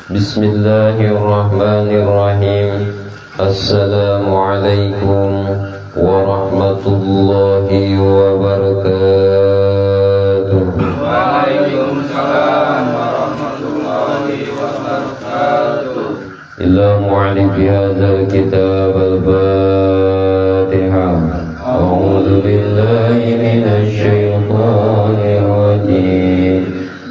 Bismillahirrahmanirrahim. Assalamualaikum warahmatullahi wabarakatuh. Waalaikumsalam warahmatullahi wabarakatuh. Ila mu'alif hadzal kitab al-Fatihah. A'udzu billahi minasy syaithanir rajim.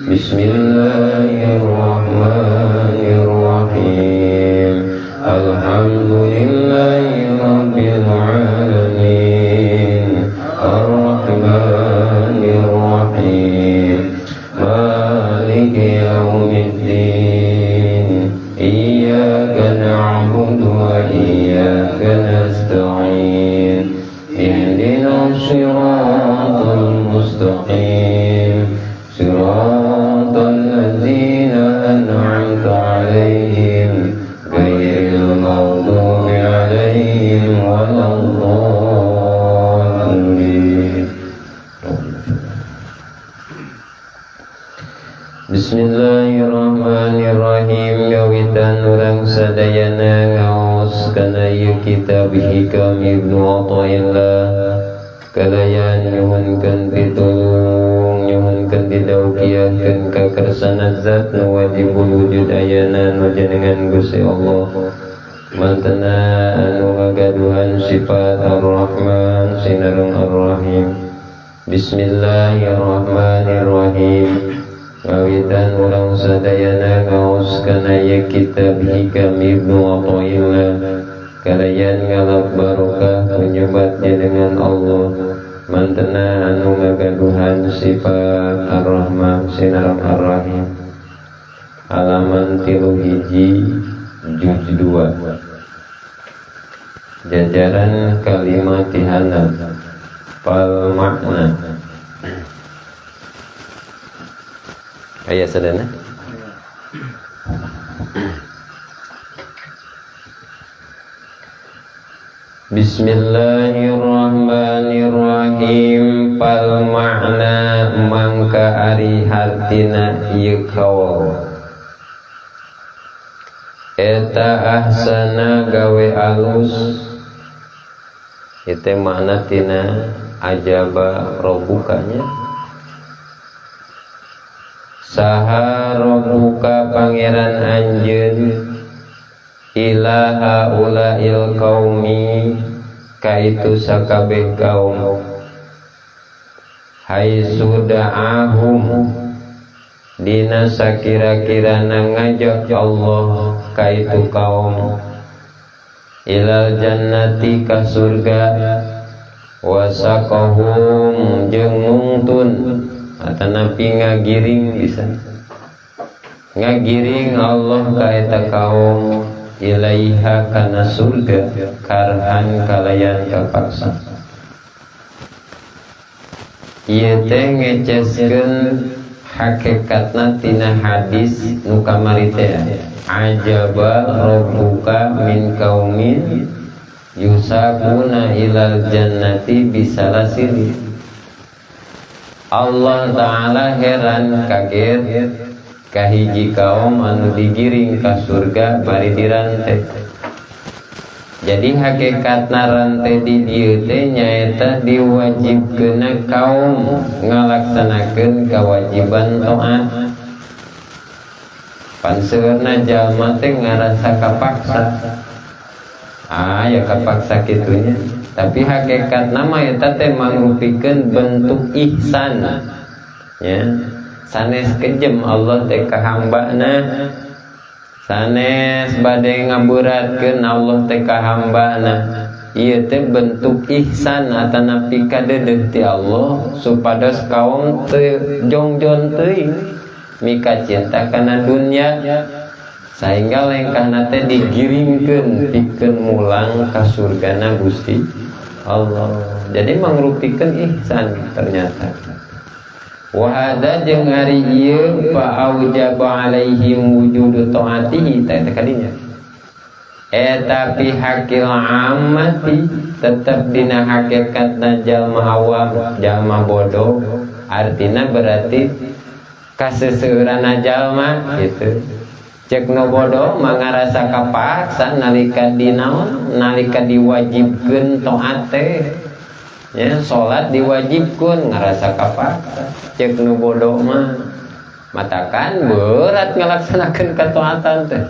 Bismillahirrahmanirrahim. Alhamdulillahi rabbil alamin. Arrahmanir rahim. Maliki yaumiddin. Iyyaka na'budu wa iyyaka nasta'in. Ihdinas siratal mustaqim. Siratal ladzina an'amta 'alaihim ghairil maghdubi 'alaihim waladdallin. Bismillahirrahmanirrahim. Gawitan urang sadayana ngaos kana ieu kitab Hikam Ibnu Athaillah. Kalayan nyuhunkeun pitulung, nyuhunkeun didaukiahkeun ka kersana zat nu wajibul wujud ayana nu jenengan Gusti Allah. Mantena anu ngagaduhan sifat Ar-Rahman sinareng Ar-Rahim. Bismillahirrahmanirrahim. Ngawitan urang sadayana ngaos kana ieu kitab Hikam Ibnu Athaillah. Kalayan ngalap barokah penyebatnya dengan Allah. Mantena anu ngagaduhan sifat Ar-Rahman sinareng Ar-Rahim. Halaman 3 juz 2. Jajaran kalimat tihanap fal makna. Aya sadana. Bismillahirrahmanirrahim. Fal makna mangka ari hartina ieu kaul. Eta ahsana gawe alus. Itu makna tina ajaba robbukanya. Saha rabbuka pangeran anjeun ilaha ulail qaumi kaitu sakabeh kaum. Haitsu da'ahum dina sakira-kirana ngajak Allah kaitu kaum ilal jannati ka surga wasaqahum jeung nungtun atanapi ngagiring bisa ngagiring Allah ka eta kaum ilaiha kana surga karhan kalayan kapaksa. Ieu teh ngeceskeun hakikatna tina hadis nu kamari teh. Ajaba rabbuka min kaumin yusaquna ilal jannati bisalasil. Allah Ta'ala heran kaget kahiji kaum anu digiring ka surga bari dirante. Jadi hakikatna rante di dieu teh nyaeta diwajibkeunna kaum ngalaksanakeun kewajiban taat. Panseurna jalma teh ngarasa kapaksa. Ah ya kapaksa kitunya. Tapi hakikatna mah eta teh mangrupikeun bentuk ihsan. Ya. Sanes kejem Allah teh ka hambana. Sanes bade ngaberatkeun Allah teh ka hambana. Ieu teh bentuk ihsan atanapi kadeudeuh ti Allah supados kaum teu jongjon teuing mika cinta kana dunya sehingga lengkahna teh digiringkeun pikeun mulang ka surgana Gusti Allah. Jadi mangrupikeun ihsan ternyata. Wa hadza jeung ari ieu fa aujaba alaihim wujudu taatihi teh kadinya. Eta fi hakil ammati tetep dina hakikatna jalma awam, jalma bodoh, artina berarti kaseseueuranna jalma gitu. Cek nu bodoh mah ngarasa kapaksa nalika di naon, nalika diwajibkeun taat teh. Ya, salat diwajibkeun ngarasa kapaksa. Cek nu bodoh mah matakan berat ngalaksanakeun ketaatan teh.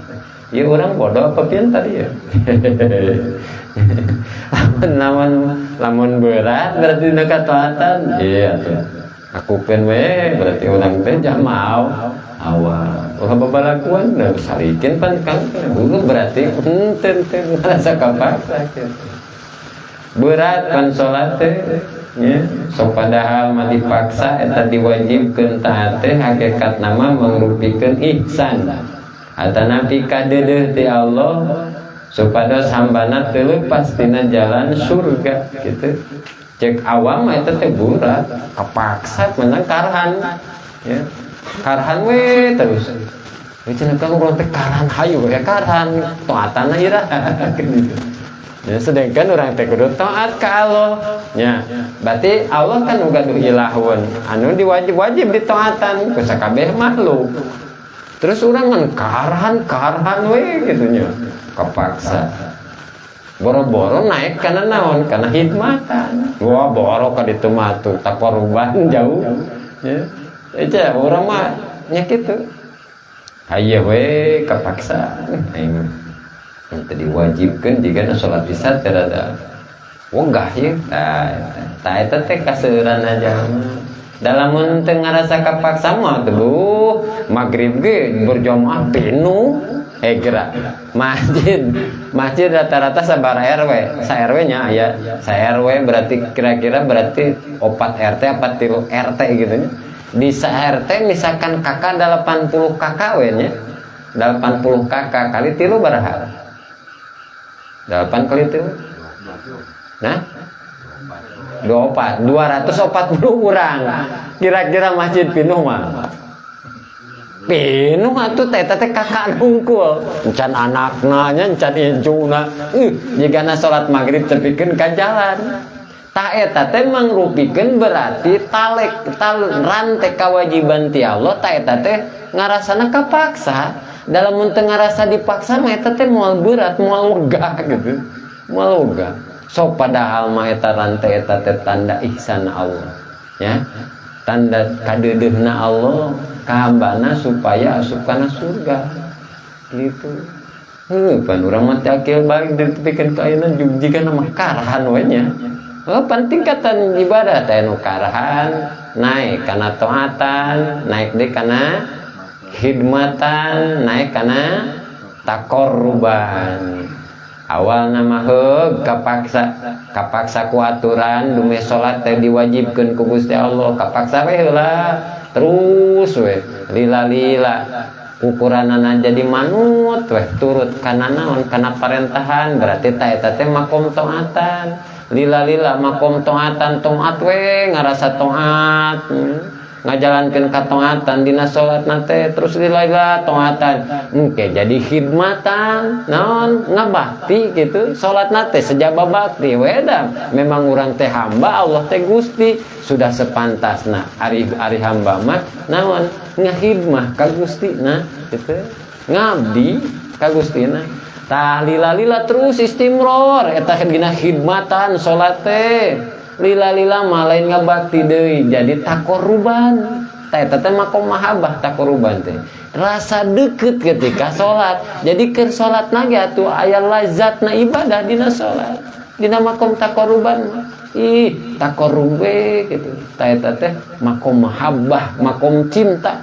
Ya orang bodoh apa pintar ya? Lamun lamun berat berarti dina ketaatan. Iya tuh. Akukeun we berarti urang teh jamaah awal. Ulah babalakuan da sarikin pan kan berarti henteu teu ngarasa kapaksa kitu. Berat pan salat teh nya, sok padahal mah dipaksa eta diwajibkeun taat teh hakikatna mah mangrupikeun ihsan. Atanapi kadeudeuh ti Allah supados hambana teu leupas tina jalan surga gitu. Cek awam mah eta teh berat, kapaksa menang karhan ya. Karhan we terus. We cenah kan urang teh karhan hayu we karhan taatana ira gitu. Ya, sedangkan orang teh kudu taat ka Allah. Ya, berarti Allah kan gaduh ilahun anu diwajib-wajib ditaatan ku sakabeh makhluk. Terus orang kan karhan-karhan we gitu nya. Kepaksa. Boro-boro naik karena naon? Karena hikmatan. Wah, boro ka ditu mah tuh takoruban jauh. Ya. Itu ya, orang mah nya kitu. Haye we kepaksa. Aing teu diwajibkeun jigana salat isya teh rada wegah ye. Tah, tah eta teh kaseueuran jalma. Dalam mun teu ngarasa kapaksa mah tuh maghrib ge berjamaah pinuh geura. Masjid rata-rata sabar RW, sa RW nya aya, sa RW berarti kira-kira berarti 4 RT apa 3 RT gitu nya. Di sa RT misalkan kakak 80 kakak we nya. 80 kakak kali 3 baraha? 8 kali 3? Nah? 24, 240 orang. Kira-kira masjid pinuh mah. Pinuh atuh teh teh kakak hungkul. Encan anakna nya, encan incuna. Jigana salat maghrib tepikeun ka jalan. Tah eta teh mangrupikeun berarti talek tal rantai kewajiban ti Allah tah eta teh ngarasana kapaksa. Dalam mun teu ngarasa dipaksa mah eta teh moal berat, moal wegah gitu. Moal wegah. Sok padahal mah eta rantai eta teh tanda ihsan Allah. Ya. Tanda kadeudeuhna Allah ka hambana supaya asup kana surga. Gitu. Heuh, pan urang mah teh akil balik ditepikeun ka ayeuna jigana mah karahan we nya. Oh, pan tingkatan ibadah teh nu karahan, naik kana taatan, naik deui kana khidmatan, naik kana takorruban. Awal nama heug kapaksa, kapaksa ku aturan dume salat teh diwajibkeun ku Gusti Allah, kapaksa we heula terus we lila-lila ukuranana jadi manut we turut kana naon kana parentahan berarti ta eta teh makom taatan. Lila-lila makom taatan taat we ngarasa taat, ngajalankeun kataatan dina salatna teh terus lila-lila taatan engke jadi khidmatan naon ngabakti gitu salatna teh sejaba bakti weda memang urang teh hamba Allah teh Gusti sudah sepantasna ari hamba mah naon ngahidmah ka Gustina gitu ngabdi ka Gustina. Tah lila-lila terus istimror eta dina khidmatan salat teh lila-lila mah lain ngabakti deui jadi takoruban. Tah eta teh makom mahabbah takoruban teh rasa deket ketika salat. Jadi keur salat na ge atuh aya lazatna ibadah dina salat dina makom takoruban mah ih takorube gitu. Tah eta teh makom mahabbah makom cinta.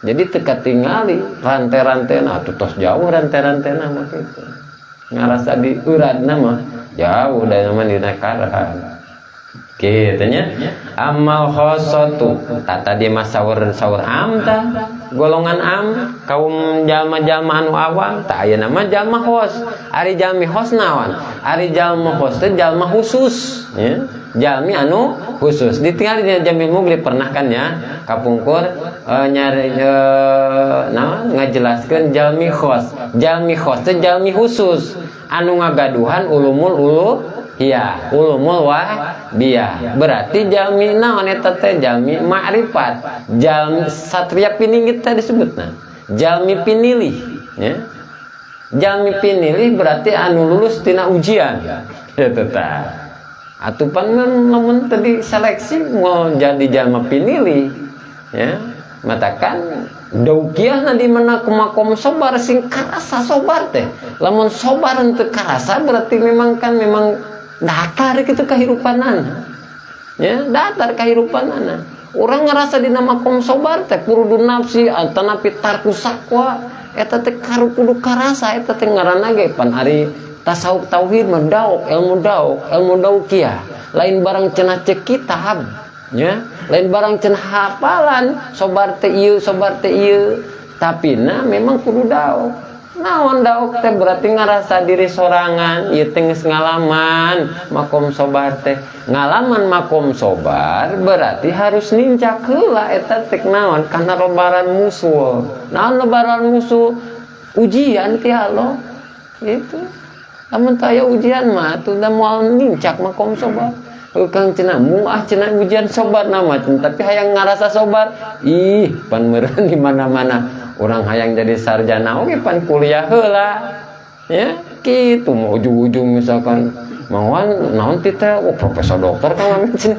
Jadi teu katingali rantai-rantena atuh tos jauh rantai-rantena mah kitu. Ngarasa di uratna mah jauh da mah dina karahan. Kitu nya. Amal khassatu tah tadi mah saur am tah golongan am kaum jalma-jalma anu awam tah ayeuna mah jalma khos. Ari jalmi khos naon? Ari jalma khos teh jalma khusus nya. Jalmi anu khusus ditinggali dina Jamil Mughlib pernah kan ya kapungkur nyari naon ngajelaskeun jalmi khos. Jalmi khos teh jalmi khusus anu ngagaduhan ulumul uluhiyah, ulumul wahbiyah. Berarti jalmi naon eta teh jalmi ma'rifat, jalmi satria piningit teh disebutna. Jalmi pinilih, ya. Jalmi pinilih berarti anu lulus tina ujian. Eta tah. Atuh pan lamun tadi seleksi mau jadi jalma pinilih, ya. Matakan daukiahna di mana ku makom sobar sing karasa sobar teh. Lamun sobar henteu karasa berarti memang kan memang datar gitu kehidupanana. Ya, datar kehidupanana. Urang ngerasa dina makom sobar teh furudun nafsi atanapi tarku sakwa eta teh kudu karasa eta teh ngaranna ge pan ari tasawuf tauhid mah dauk, ilmu dauk, ilmu daukiah. Lain barang cenah cek kitab, ya. Lain barang cenah hafalan sobar teh ieu, sobar teh ieu. Tapi na memang kudu dauk. Naon dauk teh berarti ngarasa diri sorangan, ieu teh geus ngalaman makom sobar teh. Ngalaman makom sobar berarti harus nincak heula eta teh naon kana lebaran musul. Naon lebaran musul? Ujian ti Allah. Gitu. Lamun teu aya ujian mah atuh da moal nincak makom sobar. Heuh Kang cenah mung ah cenah ujian sobar nama cenah, tapi hayang ngarasa sobar. Ih, pan meureun di mana-mana. Urang hayang jadi sarjana oge pan kuliah heula. Ya, kitu mau ujung-ujung misalkan mauan naon titel, oh profesor doktor kan amin cenah.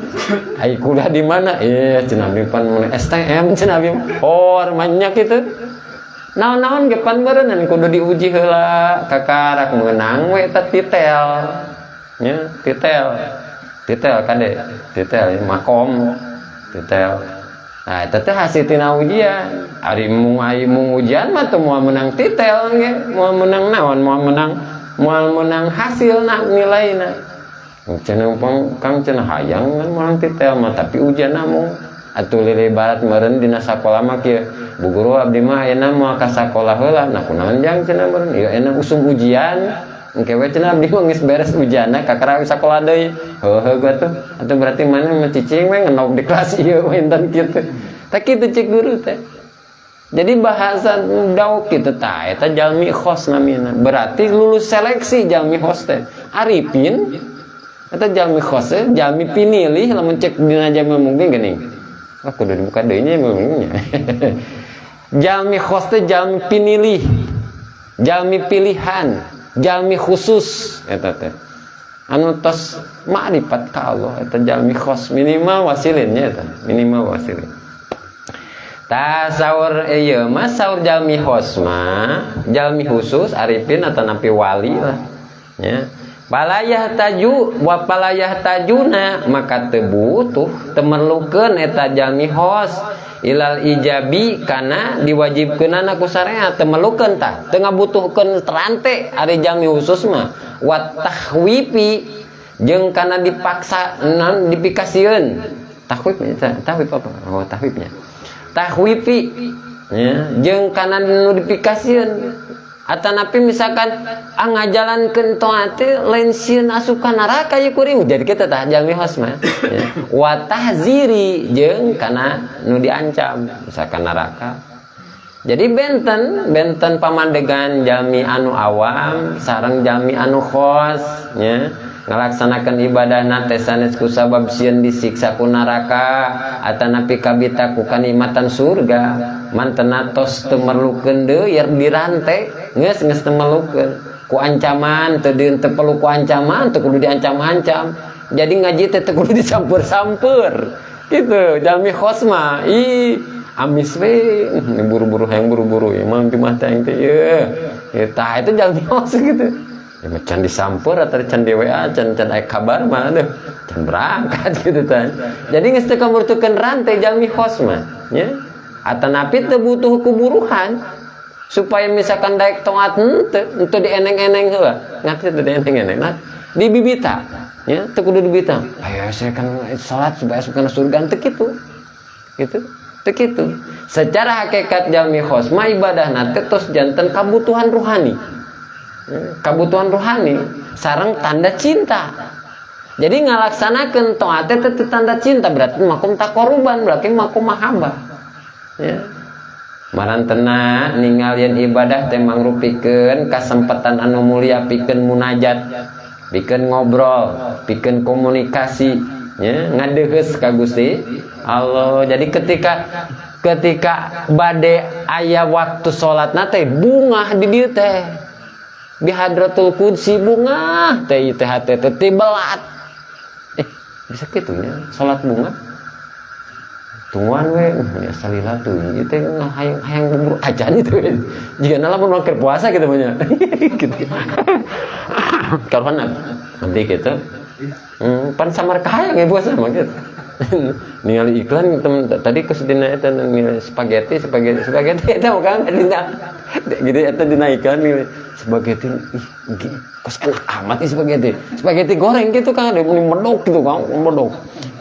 Ai kuliah di mana? Cenah abi pan mun STM cenah abi. Oh, banyak gitu. Naon-naon ge pan meureun kudu diuji heula kakarak meunang we eta titel. Ya, titel. Titel kade, titel makom, titel. Nah, eta teh hasil tina ujian. Ari mung ai mung ujian mah teu moal meunang titel ge, moal meunang naon, moal meunang hasilna nilaina. Cenah pang Kang cenah hayang kan meunang titel mah tapi ujian mung atuh lili barat meureun dina sakola mah kieu. Bu guru abdi mah ayeuna moal ka sakola heula. Nah kunaon jang cenah meureun? Ieu ayeuna usum ujian. Engke we cenah abdi mah geus beres ujianna kakara sakola deui. Heuheuh gua tuh. Atuh berarti mana mah cicing we ngendog di kelas ieu intan kitu. Tah kitu cek guru teh. Jadi bahasa dauk kitu tah eta jalmi khos namina. Berarti lulus seleksi jalmi khos teh. Arifin eta jalmi khos teh jalmi pinilih lamun cek dina jalmi mungkin geuning. Wah kudu dibuka deui nya mungkin nya. Jalmi khos teh jalmi pinilih. Jalmi pilihan, jalmi khusus eta teh. Anu tos makrifat ka Allah eta jalmi khos minimal wasilinnya eta, minimal wasilin. Tah saur ieu mah saur jalmi khos mah, jalmi khusus arifin atanapi wali lah ya. Palayah taju wa palayah tajuna maka teu butuh teu merlukeun eta jalmi khos ilal ijabi kana diwajibkeunana ku syariat teu merlukeun tah teu ngabutuhkeun terante ari jalmi khusus mah wa tahwifi jeung kana dipaksa non dipikasieun tahwif tahwif apa oh tahwifnya tahwifi ya jeung kana nu dipikasieun atanapi misalkan ah ngajalankeun taat lain sieun asup ka neraka ieu kuring jadi kita tah jalmi khos mah ya. Wa tahziri jeung kana nu diancam misalkan neraka. Jadi benten benten pamandegan jalmi anu awam sareng jalmi anu khos nya ngalaksanakeun ibadahna teh sanes ku sabab sieun disiksa ku neraka atanapi kabita ku kanikmatan surga mantena tos teu merlukeun deui dirante geus geus teu merlukeun ku ancaman teu teu perlu ku ancaman teu kudu diancam-ancam jadi ngaji teh teu kudu disampeur-sampeur gitu jalmi khos mah ih amis we buru-buru hayang buru-buru ya mah mah teh teh ieu ya tah itu jalmi khos gitu ya can disampeur atau can di WA can can aya kabar mah aduh can berangkat gitu tah jadi geus teu kamurtukeun rantai jalmi khos mah ya atanapi teu butuh kuburuhan supaya misalkan daek toat henteu henteu dieneng-eneng heula ngarti teu dieneng-eneng nah dibibita ya teu kudu dibibita ayo saya kan salat supaya asup kana surga teu kitu gitu teu kitu secara hakikat jalmi khos mah ibadahna teh tos janten kabutuhan ruhani. Kabutuhan rohani sareng tanda cinta. Jadi ngalaksanakeun taat teh tanda cinta berarti makom takoruban berarti makom mahabbah. Ya. Marantena ningalian ibadah teh mangrupikeun kasempatan anu mulia pikeun munajat, pikeun ngobrol, pikeun komunikasi, ya, ngadeuheus ka Gusti Allah. Jadi ketika Ketika bade aya waktu salatna teh bungah di dieu teh. Di hadratul qudsi bungah teh ieu teh hate teh tibelat. Bisa kitu nya salat bungah. Tungguan we nya salila tuh ieu teh hayang hayang bubur acan itu. Jigana lamun keur puasa gitu mah nya. Gitu. Karuan nanti gitu. Pan samar kahayang ya puasa mah gitu. Ningali iklan temen tadi kesedina eta ningali spaghetti spaghetti spaghetti eta mah kan dina gitu eta dina iklan ningali spaghetti, ih kos enak amat ih spaghetti spaghetti goreng gitu kan, dia meni medok gitu kan, medok.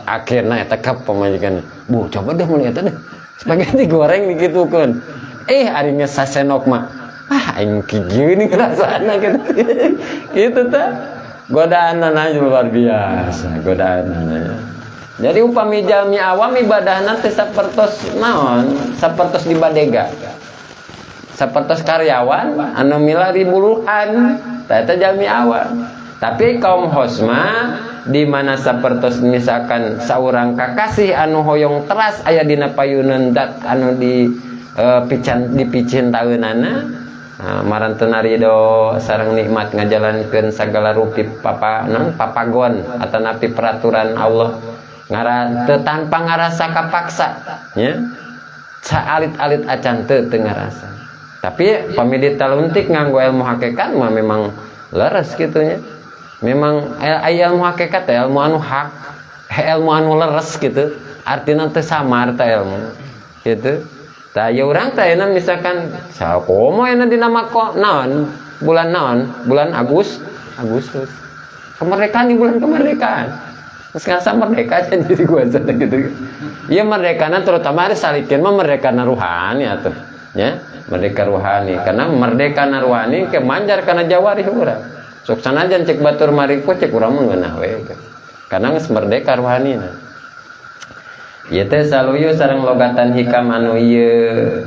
Akhirnya eta ka pamajikan, "Bu, coba deh mun eta deh spaghetti goreng," gitu kan. Ari geus sasenok mah, ah, aing kieu ngrasana gitu gitu teh. Godaan aja luar biasa godaan. Jadi upami jalmi awam ibadahna teh sapertos naon, sapertos di badega, sapertos karyawan anu milari buluhan, tah eta jalmi awam. Tapi kaum khos mah di mana sapertos misalkan saurang kakasih anu hoyong teras aya dina payuneun dat anu di pican dipicintaeunana. Nah, maranten ridho sareng nikmat ngajalankeun sagala rupi papa non papagon atanapi peraturan Allah ngara teu tanpa ngarasa kapaksa nya, saalit-alit acan teu teu ngarasa. Tapi pami ditaluntik nganggo ilmu hakikat mah memang leres kitu nya. Memang aya ilmu hakikat teh ilmu anu hak, ilmu anu leres gitu, artinya teh samar teh ilmu gitu. Tah ya urang teh ayeuna misalkan sakomo ayeuna dina mako naon bulan naon bulan Agustus kemerdekaan, di bulan kemerdekaan terus ngerasa merdeka aja jadi gua aja gitu. Iya, merdekana terutama ada salikin mah merdeka ruhani atuh ya, merdeka ruhani, karena merdeka ruhani ke manjar karena jawarih urang sok sanajan cek batur mariku cek urang mah ngeunah we karena geus merdeka ruhanina. Ieu teh saluyu sareng logatan hikam anu ieu,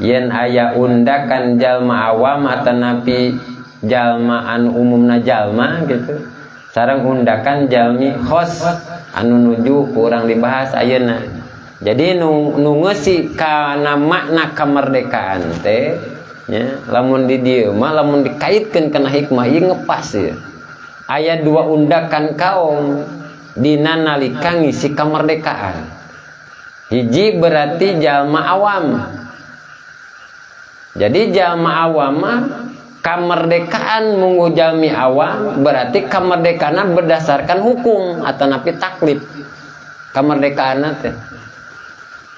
yen aya undakan jalma awam atanapi jalma anu umumna jalma gitu sareng undakan jalmi khos anu nuju ku urang dibahas ayeuna. Jadi nu ngeusi kana makna kemerdekaan teh nya, lamun di dieu mah lamun dikaitkeun kana hikmah ieu ngepas ieu. Aya dua undakan kaum dina nalika ngisi kemerdekaan. Hiji berarti jalma awam. Jadi jalma awam mah kemerdekaan munggu jalmi awam berarti kemerdekaan berdasarkan hukum atau napi taklif kemerdekaan teh.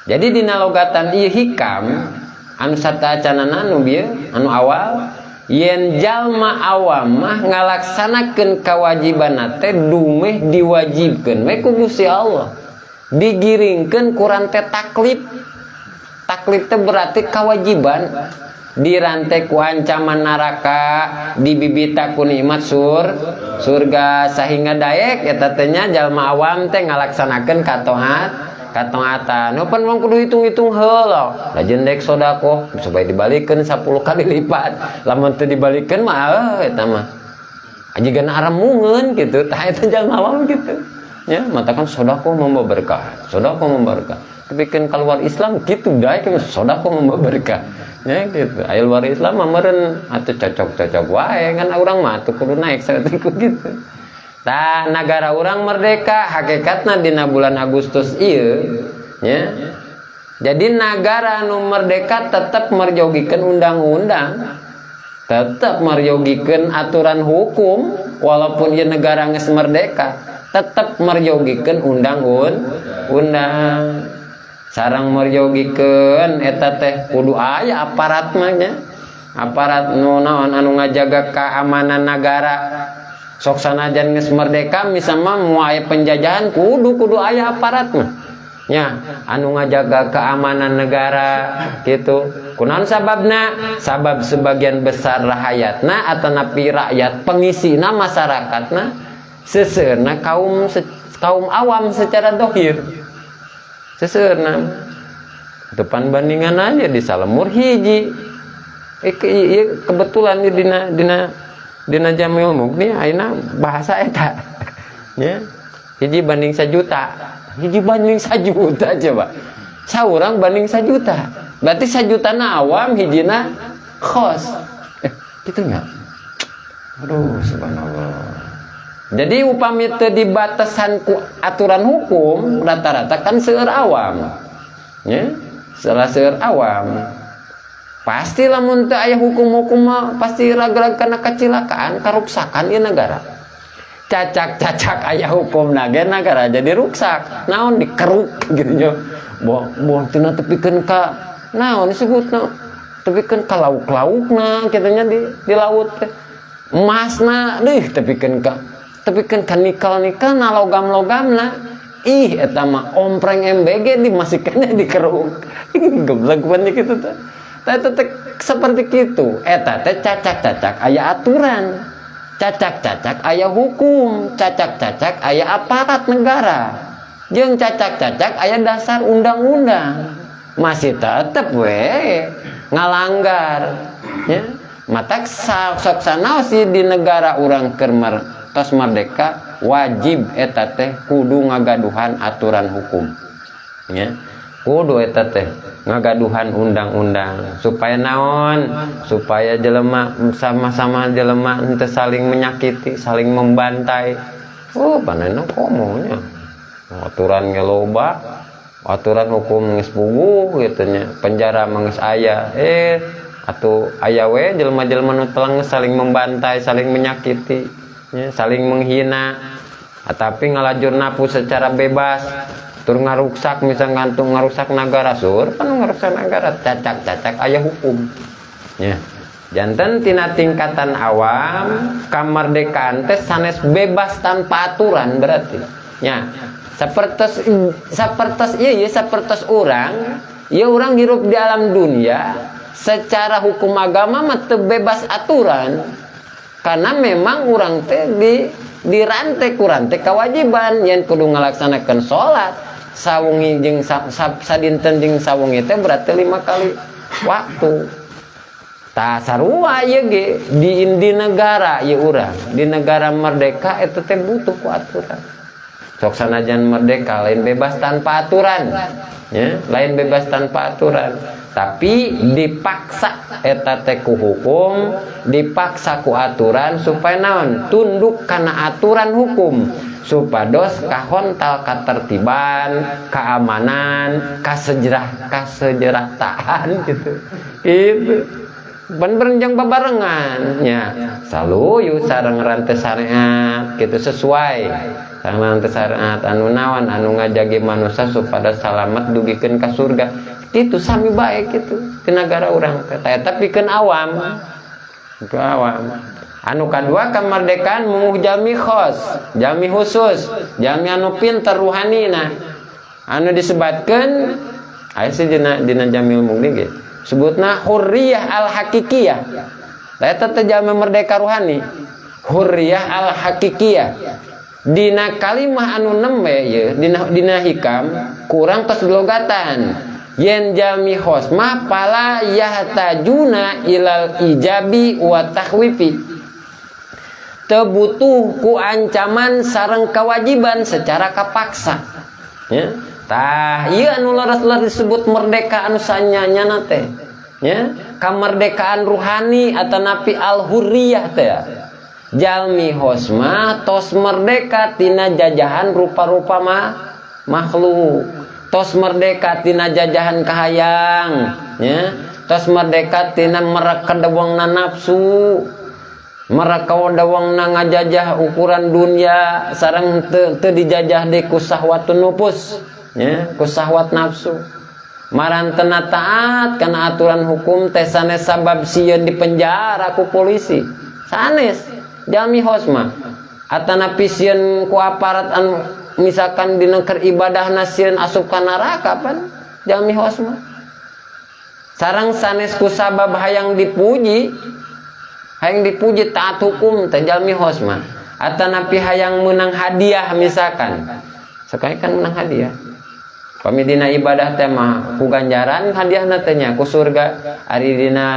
Jadi dina logatan ieu hikam anu sateuacanana anu bieu anu awal, yen jalma awam mah ngalaksanakeun kewajiban teh dumeh diwajibkeun we ku Gusti Allah, digiringkeun ku rante taklif. Taklif teh berarti kewajiban, dirantai ku ancaman neraka, dibibita ku nikmat surga, sehingga daek eta teh nya jalma awam teh ngalaksanakeun kataatan. Nu pan wong kudu hitung-hitung heula lajeng dek sedekah supaya dibalikeun 10 kali lipat. Lamun teu dibalikeun mah eta mah jigana aramungeun gitu. Tah eta jalma awam gitu ya, matakan sedekah membawa berkah, sedekah membawa berkah. Tapi kan keluar Islam gitu daek sedekah membawa berkah ya gitu. Aya luar Islam mah meureun atuh cocok-cocok wae, ngan urang mah atuh kudu naik saeutik gitu. Tah nagara urang merdeka hakikatna dina bulan Agustus ieu nya. Jadi nagara anu merdeka tetap merjogikeun undang-undang, tetap merjogikeun aturan hukum, walaupun ieu negara geus merdeka tetap merjogikeun undang-undang sareng merjogikeun eta teh kudu aya aparat mah nya, aparat nu naon anu ngajaga keamanan negara. Sok sanajan geus merdeka misalnya mau aya penjajahan kudu kudu aya aparat mah nya anu ngajaga keamanan negara gitu. Kunaon sababna? Sabab sebagian besar rahayatna atau napi rakyat pengisina masyarakatna seseurna kaum kaum awam secara dohir seseurna. Depan bandingan aja di salemur hiji kebetulan di dina dina dina Jamiul Mughni ayeuna bahasa eta nya hiji banding 1 juta, hiji banding 1 juta coba. Saurang banding 1 juta. Berarti 1 jutana awam, hijina khos. Gitu nggak? Aduh, subhanallah. Jadi upami teu dibatasan ku aturan hukum, rata-rata kan seueur awam. Ya, salah seueur awam. Pasti lamun teu aya hukum-hukum mah pasti ragrag kana kacilakaan, karuksakan ieu negara. Cacak-cacak aya hukum ge negara jadi ruksak. Naon dikeruk gitu nya. Boh, boh tina tepikeun ka naon disebutna? Tepikeun ka lauk-laukna kitu nya di laut teh. Emasna deuh tepikeun ka nikel-nikel na, logam-logamna. Ih, eta mah ompreng MBG di masih kena dikeruk. Goblok banget gitu teh. Tah, eta teh seperti gitu. Eta teh cacak-cacak aya aturan. Cacak-cacak aya hukum, cacak-cacak aya aparat negara. Jeung cacak-cacak aya dasar undang-undang. Masih tetep we ngalanggar. Ya. Matak sok sanaos sih di negara urang keur tos merdeka wajib eta teh kudu ngagaduhan aturan hukum. Ya. Kudu eta teh ngagaduhan undang-undang supaya naon? Supaya jelema sama-sama jelema henteu saling menyakiti, saling membantai. Oh, panena komonya. Aturan ge loba, aturan hukum geus puguh gitu nya. Penjara mah geus aya. Atuh aya we jelema-jelema nu telang saling membantai, saling menyakiti, ya, saling menghina. Tapi ngalajur napu secara bebas, tur ngaruksak, misal ngantung ngarusak negara, sur kan ngarusak negara cacak-cacak aya hukum. Ya. Janten tina tingkatan awam kamerdekaan teh sanes bebas tanpa aturan berarti. Ya. Sapertos sapertos ieu ieu sapertos urang, ieu urang hirup di alam dunia secara hukum agama mah teu bebas aturan. Karena memang urang teh di dirantai ku rantai kewajiban yang kudu ngalaksanakan sholat sawengi jeung sadinten jeung sawengi teh berarti 5 kali waktu. Tah, sarua ieu ge di negara ieu urang, di negara merdeka eta teh butuh ku aturan. Sok sanajan merdeka lain bebas tanpa aturan. Ya, lain bebas tanpa aturan. Tapi dipaksa eta teh ku hukum, dipaksa ku aturan supaya naon? Tunduk kana aturan hukum supados kahontal ketertiban, keamanan, kasejahteraan gitu. Itu bener jeung babarengan nya. Saluyu sareng rantai syariat gitu, sesuai sareng rantai syariat anu naon, anu ngajagi manusia supados salamet dugikeun ka surga. Itu sami baik gitu di negara urang teh. Eta pikeun awam. Itu awam. Anu kadua kemerdekaan munguh jalmi khos, jalmi khusus, jalmi anu pinter ruhanina. Anu disebatkeun aya sih dina Jamil Mughni ge. Sebutna hurriyah al-hakikiyah. Tah, eta teh jalmi merdeka ruhani. Hurriyah al-hakikiyah. Dina kalimah anu nembe ye, dina hikam kurang tos logatan. Yen jalmi khos mah fala yahtajuna ilal ijabi wa takhwifi. Teu butuh ku ancaman sareng kewajiban secara kapaksa. Ya. Tah, ieu anu leres-leres disebut merdeka anu sanyanyana teh. Ya, kemerdekaan ruhani atau napi al-hurriyah teh. Jalmi khos mah tos merdeka tina jajahan rupa-rupa mah makhluk. Tos merdeka tina jajahan kahayang, ya. Tos merdeka tina merekedewengna nafsu. Merekedewengna ngajajah ukuran dunia sareng teu dijajah deui ku sahwatun nufus, ya, ku sahwat nafsu. Marantena taat kana aturan hukum teh sanes sabab sieun di penjara ku polisi. Sanes jalmi khos mah. Atanapi sieun ku aparat anu misalkan dina keur ibadahna sieun asup ka neraka pan jalmi khos mah. Sareng sanes ku sabab hayang dipuji, hayang dipuji taat hukum teh jalmi khos mah. Atanapi hayang menang hadiah misalkan. Sekali kan menang hadiah. Pami dina ibadah teh mah ku ganjaran hadiahna teh nya ku surga. Ari dina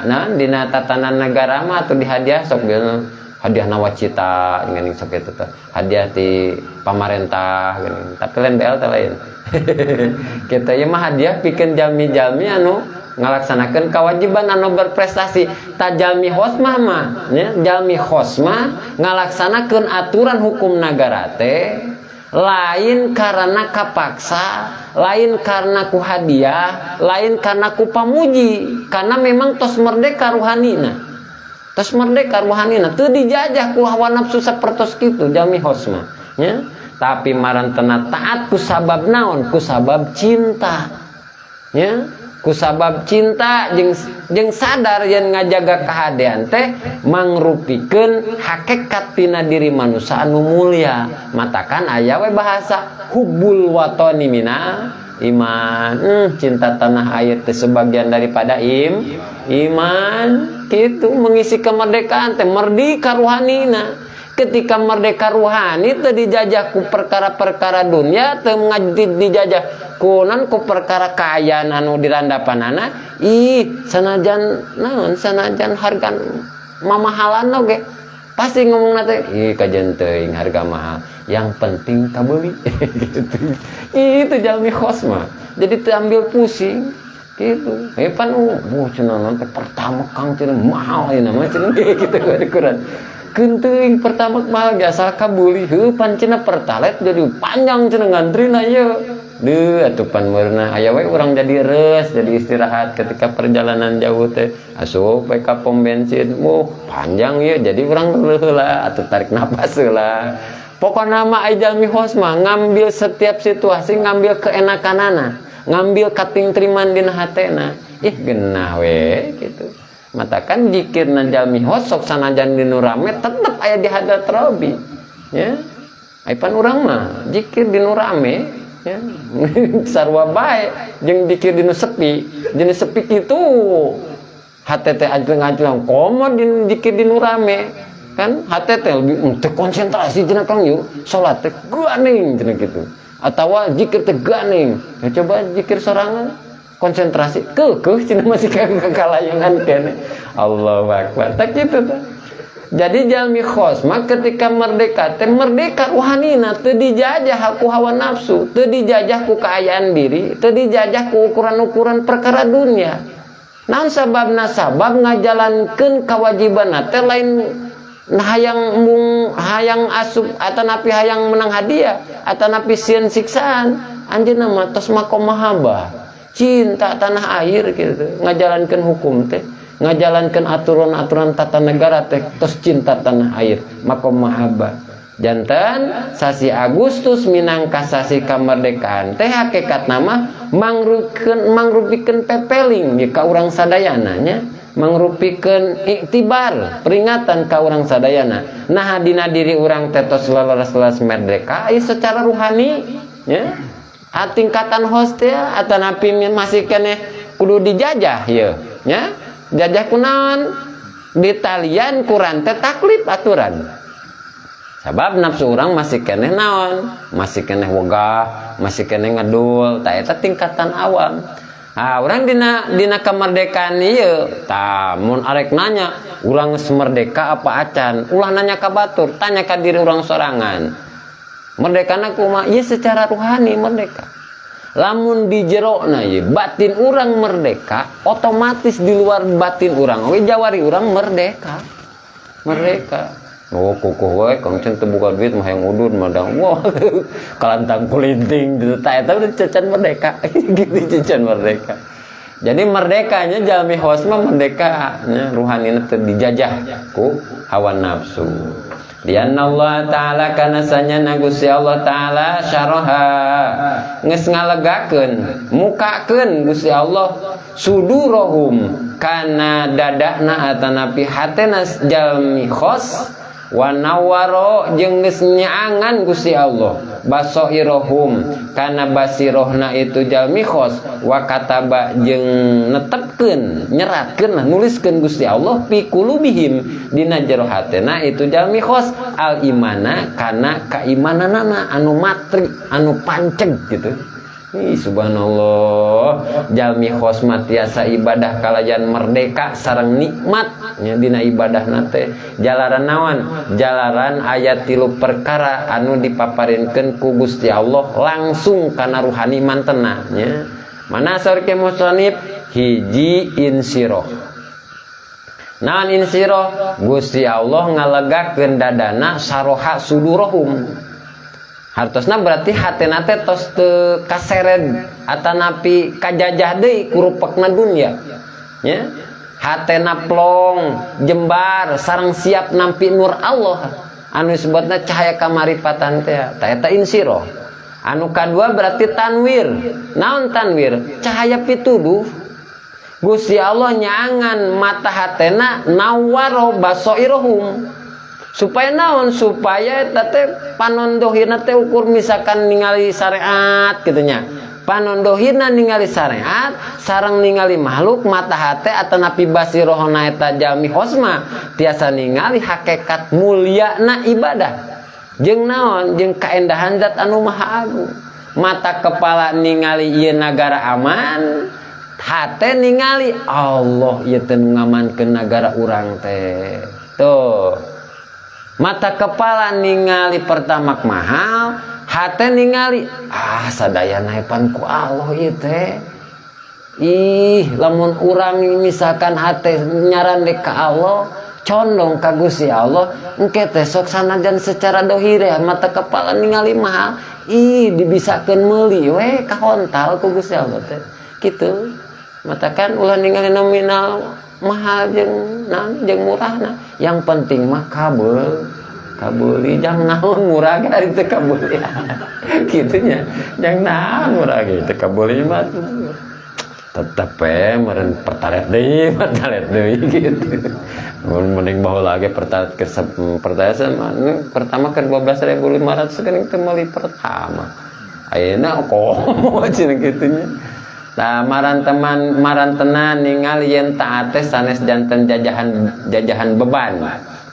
naon dina tatanan negara mah atuh di hadiah sok dina Hadiah nawacita geuning sok kitu teh. Hadiah ti pamarentah geuning. Tapi lain BLT lain. Kita ieu mah hadiah pikeun jalmi-jalmi anu ngalaksanakeun kewajiban, anu berprestasi. Ta jalmi khos mah mah nya, jalmi khos mah ngalaksanakeun aturan hukum nagara teh lain karena kapaksa, lain karena ku hadiah, lain karena ku pamuji, karena memang tos merdeka ruhanina. Tos merdeka ruhanina, teu dijajah ku hawa nafsu sapertos kitu jalmi khos mah nya. Tapi marantena taat ku sabab naon? Ku sabab cinta. Ya, ku sabab cinta jeung sadar yen ngajaga kahadean teh mangrupikeun hakikat tina diri manusia anu mulia. Matakan aya we bahasa hubbul watoni mina iman. Cinta tanah air teh sebagian daripada iman. Gitu mengisi kemerdekaan teh merdeka ruhanina. Ketika merdeka ruhani teu dijajah ku perkara-perkara dunia, teu dijajah kunan ku perkara kaayaan anu dirandapanana. Ih, sanajan naon, sanajan harga mamahalan oge pasti ngomong teh, ih, kajen teuing harga mahal, yang penting kabeli gitu. Itu jalmi khos mah jadi teu ambil pusing gitu. Pan cenah naon teh pertama Kang, cenah mahal ieu mah cenah gitu kurang. Kenteuing pertama mahal ge asal kabeli. Heuh, pan cenah Pertalite jadi panjang cenah ngantrina ieu. Deuh atuh pan meurna aya we urang jadi reus, jadi istirahat ketika perjalanan jauh teh. Asup we ka pom bensin, wuh panjang ieu, jadi urang heula atuh tarik napas heula. Pokona mah ai jalmi khos mah ngambil setiap situasi, ngambil keenakanana, ngambil katingtriman dina hatena. Ih, geunah we gitu. Matakan jikirna jalmi khos sok sanajan dinu rame tetep aya di hadrat Rabbi. Ya. Ai pan urang mah jikir dinu rame ya. Sarua bae jeung jikir dinu sepi. Dinu sepi kitu hate teh ajleng-ajleng, komo dinu jikir dinu rame. Kan hate teh lebih teu konsentrasi cenah Kang yuk. Salat teh ganing cenah kitu. Atawa jikir teh ganing. Ya coba jikir sorangan konsentrasi kekeh cenah masih kalayangan kene. Allahu akbar. Tak kitu tah. Jadi jalmi khos mah ketika merdeka teh merdeka ruhanina, teu dijajah ku hawa nafsu, teu dijajah ku kaayaan diri, teu dijajah ku ukuran-ukuran perkara dunia. Naon sababna? Sabab ngajalankeun kewajiban teh lain hayang mung hayang asup atanapi hayang menang hadiah atanapi sieun siksaan. Anjeunna mah tos makom mahabbah, cinta tanah air gitu, ngajalankeun hukum teh, ngajalankeun aturan-aturan tata negara teh tos cinta tanah air, makom mahabbah. Janten sasi Agustus minangka sasi kemerdekaan teh hakikat nama mangrupikeun pepeling ye ka urang sadayana nya, mangrupikeun iktibar peringatan ka urang sadayana. Nah, dina diri urang teh tos leres-leres merdeka ieu secara ruhani nya. Tingkatan khos teh atanapi masih keneh kudu dijajah ieu nya. Jajah kunaon? Ditalian ku rante taklif aturan. Sabab nafsu urang masih keneh naon? Masih keneh wegah, masih keneh ngedul. Ta eta tingkatan awam. Ah, urang dina kemerdekaan ieu, tah mun arek nanya, urang geus merdeka apa acan? Ulah nanya ka batur, tanya ka diri urang sorangan. Merdekana kumaha? Ieu secara ruhani merdeka. Lamun di jerona ieu batin urang merdeka, otomatis di luar batin urang oge jawari urang merdeka. Merdeka. Oh, kukuh we Kang Cen teu buka duit mah hayang udud madang. Wah, kalantang kulinting gitu. Tah eta udah cacan merdeka. Gitu cacan merdeka. Jadi merdekanya jalmi khos mah merdeka nya, ruhanina teu dijajah ku hawa nafsu. Lianna Allah Ta'ala kana sanyana Gusti Allah Ta'ala syaraha geus ngalegakeun mukakeun Gusti Allah sudurahum kana dadana atanapi hatena jalmi khos wa nawwara jeung geus nyaangan Gusti Allah basoirohum kana basirohna itu jalmi khos wa kataba jeung netepkeun nyeratkeun lah nuliskeun Gusti Allah fi qulubihim dina jero hatena itu jalmi khos al imana kana kaimananana anu matri anu panceg gitu. Ih, subhanallah, jalmi khosma tiasa ibadah kalayan merdeka sareng nikmat nya dina ibadahna teh. Jalaran naon? Jalaran aya tilu perkara anu dipaparinkeun ku Gusti Allah langsung kana ruhani mantena nya. Mana saur ke musonib? Hiji, insyirah. Naon insyirah? Gusti Allah ngalegakeun dadana, saroha sudurohum. Hartosna berarti hatena teh tos teu kasered atanapi kajajah deui ku rupekna dunya. Ya. Hatena plong, jembar, sareng siap nampi nur Allah anu disebutna cahaya kamaripatan teh. Tah, eta insyirah. Anu kadua berarti tanwir. Naon tanwir? Cahaya pituduh. Gusti Allah nyangan mata hatena, nawwaro basoirohum. Supaya naon? Supaya eta teh panondohina teh ukur misalkan ningali syariat gitu nya. Panondohina ningali syariat sareng ningali makhluk, mata hate atanapi basirohona eta jalmi khosma tiasa ningali hakikat mulyana ibadah jeung naon, jeung kaendahan zat anu maha agung. Mata kepala ningali ieu nagara aman, hate ningali Allah ieu teh nu ngamankeun nagara urang teh. Tuh, mata kepala ningali Pertamax mahal, hate ningali, ah, sadaya pan ku Allah ieu teh. Ih, lamun urang misalkan hate nyarandek ka Allah, condong ka Gusti Allah, engke teh sok sanajan secara dohir mata kepala ningali mahal, ih, dibisakeun meuli we, kahontal ku Gusti Allah teh kitu. Matakan ulah ningali nominal mahal jeung naon jeung murahna, yang penting mah kabel kabeuli. Jang naon murah ge ari teu kabeuli kitu nya, jang naon murah ge teu kabeuli mah tetep we meureun Pertalite deui, Pertalite deui gitu. Mun mending baheula ge Pertalite ke Pertalite mah pertama ke 12.500 kan teu meuli pertama, ayeuna komo cenah kitu nya. Nah, maranteman marantenan ningali yen taat teh sanes janten jajahan jajahan beban,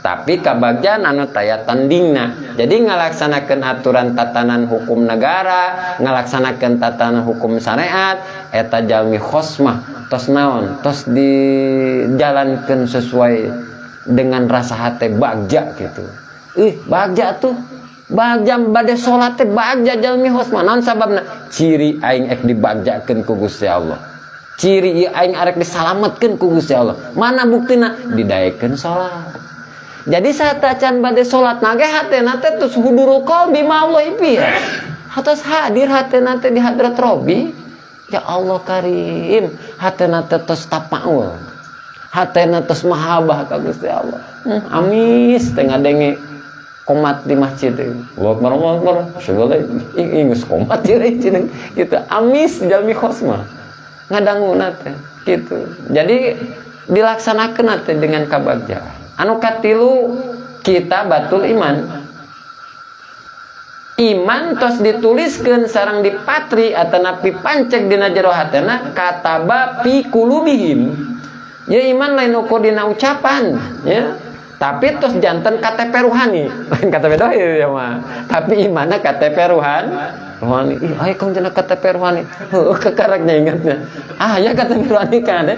tapi kabagjaan anu taya tandingna. Jadi ngalaksanakeun aturan tatanan hukum negara, ngalaksanakeun tatanan hukum syariat, eta jalmi khosmah tos naon, tos dijalankeun sesuai dengan rasa hati bagja gitu. Ih, bagja tuh, bagja bade salat teh bagja jalmi khosmah. Naon sababna? Ciri aing ek dibagjakeun ku Gusti Allah, ciri ieu aing arek disalametkeun ku Gusti Allah. Mana buktina? Didaekeun salat. Jadi saat acan bade salat nage hatena teh tos hudurul qalbi ma Allah ya, atas hadir hatena teh di hadrat Robi. Ya Allah Karim, hatena teh tos tapaul, hatena tos mahabbah ka Gusti Allah. Amis teh ngadenge komat di masjid. Allah Akbar, Allah Akbar, segala geus komat ieu cenah gitu. Amis jalmi khosmah ngadanguna teh gitu. Jadi dilaksanakeun teh dengan kabagjaan. Anu katilu, kita batul iman. Iman tos dituliskeun sareng dipatri atanapi panceg dina jero hatena, kataba fi qulubihim. Ya, iman lain ukur dina ucapan ya, tapi tos janten KTP ruhani, lain KTP dohir ya mah, tapi imanna KTP ruhani. Ih, ayo kang cenah KTP ruhani, heuh, kekaraknya ingatnya, ah ya, KTP ruhani kan ya.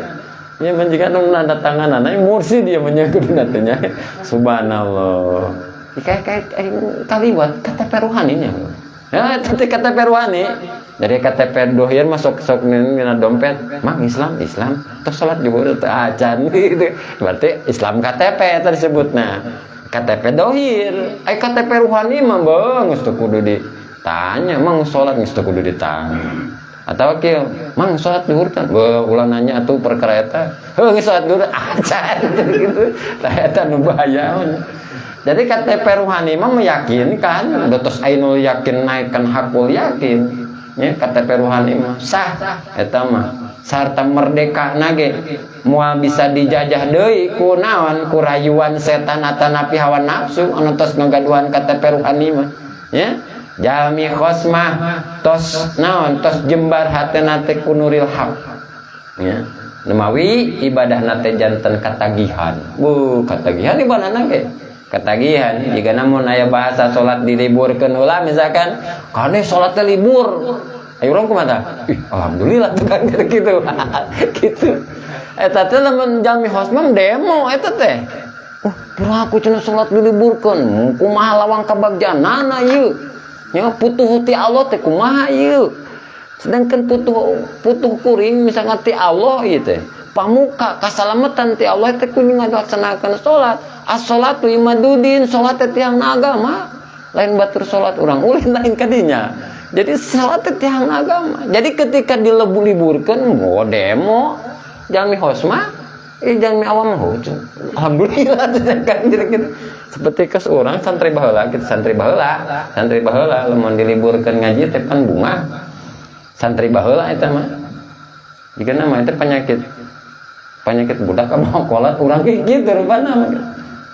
Ya, menjika nu nanda tangan anak mursid dia menyangkut nantinya. Subhanallah. Kayak kayak kaliwat KTP ruhaninya. Ya, tapi KTP ruhani. Dari KTP dohir masuk sok nina dompet, mang Islam, Islam, terus sholat juga teu acan gitu. Berarti Islam KTP tadi disebutna. KTP dohir, eh KTP ruhani mah bang, geus teu kudu ditanya, mang sholat geus teu kudu ditanya. Atau kieu, mang sholat duhur kan, beuh, ulah nanya atuh perkara eta. Heuh, geus sholat duhur acan gitu. Tah, eta nu bahaya. Jadi KTP ruhani mah meyakinkan, tos ainul yakin naikkan hakul yakin. Ya, KTP ruhani mah sah eta mah. Sarta merdeka nage moal bisa dijajah deui ku naon, ku rayuan setan atanapi hawa nafsu anu tos ngagaduhan KTP ruhani mah. Ya, jalmi khosmah tos naon, tos jembar hatena teh ku nuril haq. Ya. Nemawi ibadah nate janten katagihan. Bu, katagihan ibadahna ge. Katagihan jika namun aya bahasa salat diliburkeun heula, misalkan kane salatnya libur. Ayo urang kumaha? Ih, alhamdulillah tuh kan gitu. Gitu. Eta teh lamun jalmi khos mah demo eta teh. Oh, piraku cenah salat diliburkeun. Kumaha lawang kabagjanana ieu? Nya putuh ti Allah teh kumaha ieu? Sedangkan putuh putuh kuring misalkan ti Allah ieu teh. Pamuka kasalamatan ti Allah teh kudu ngalaksanakeun salat. As-salatu imaduddin, salat teh tiang agama. Lain batur salat urang ulin lain kadinya. Jadi salat teh tiang agama. Jadi ketika dilebu-liburkeun, mau demo jalmi khos mah, eh jalmi awam mah alhamdulillah kan gitu. Seperti kes orang santri baheula gitu, santri baheula lamun diliburkeun ngaji teh pan bunga. Santri baheula eta mah. Jika nama itu penyakit penyakit budak apa kolat urang gitu rupana mah.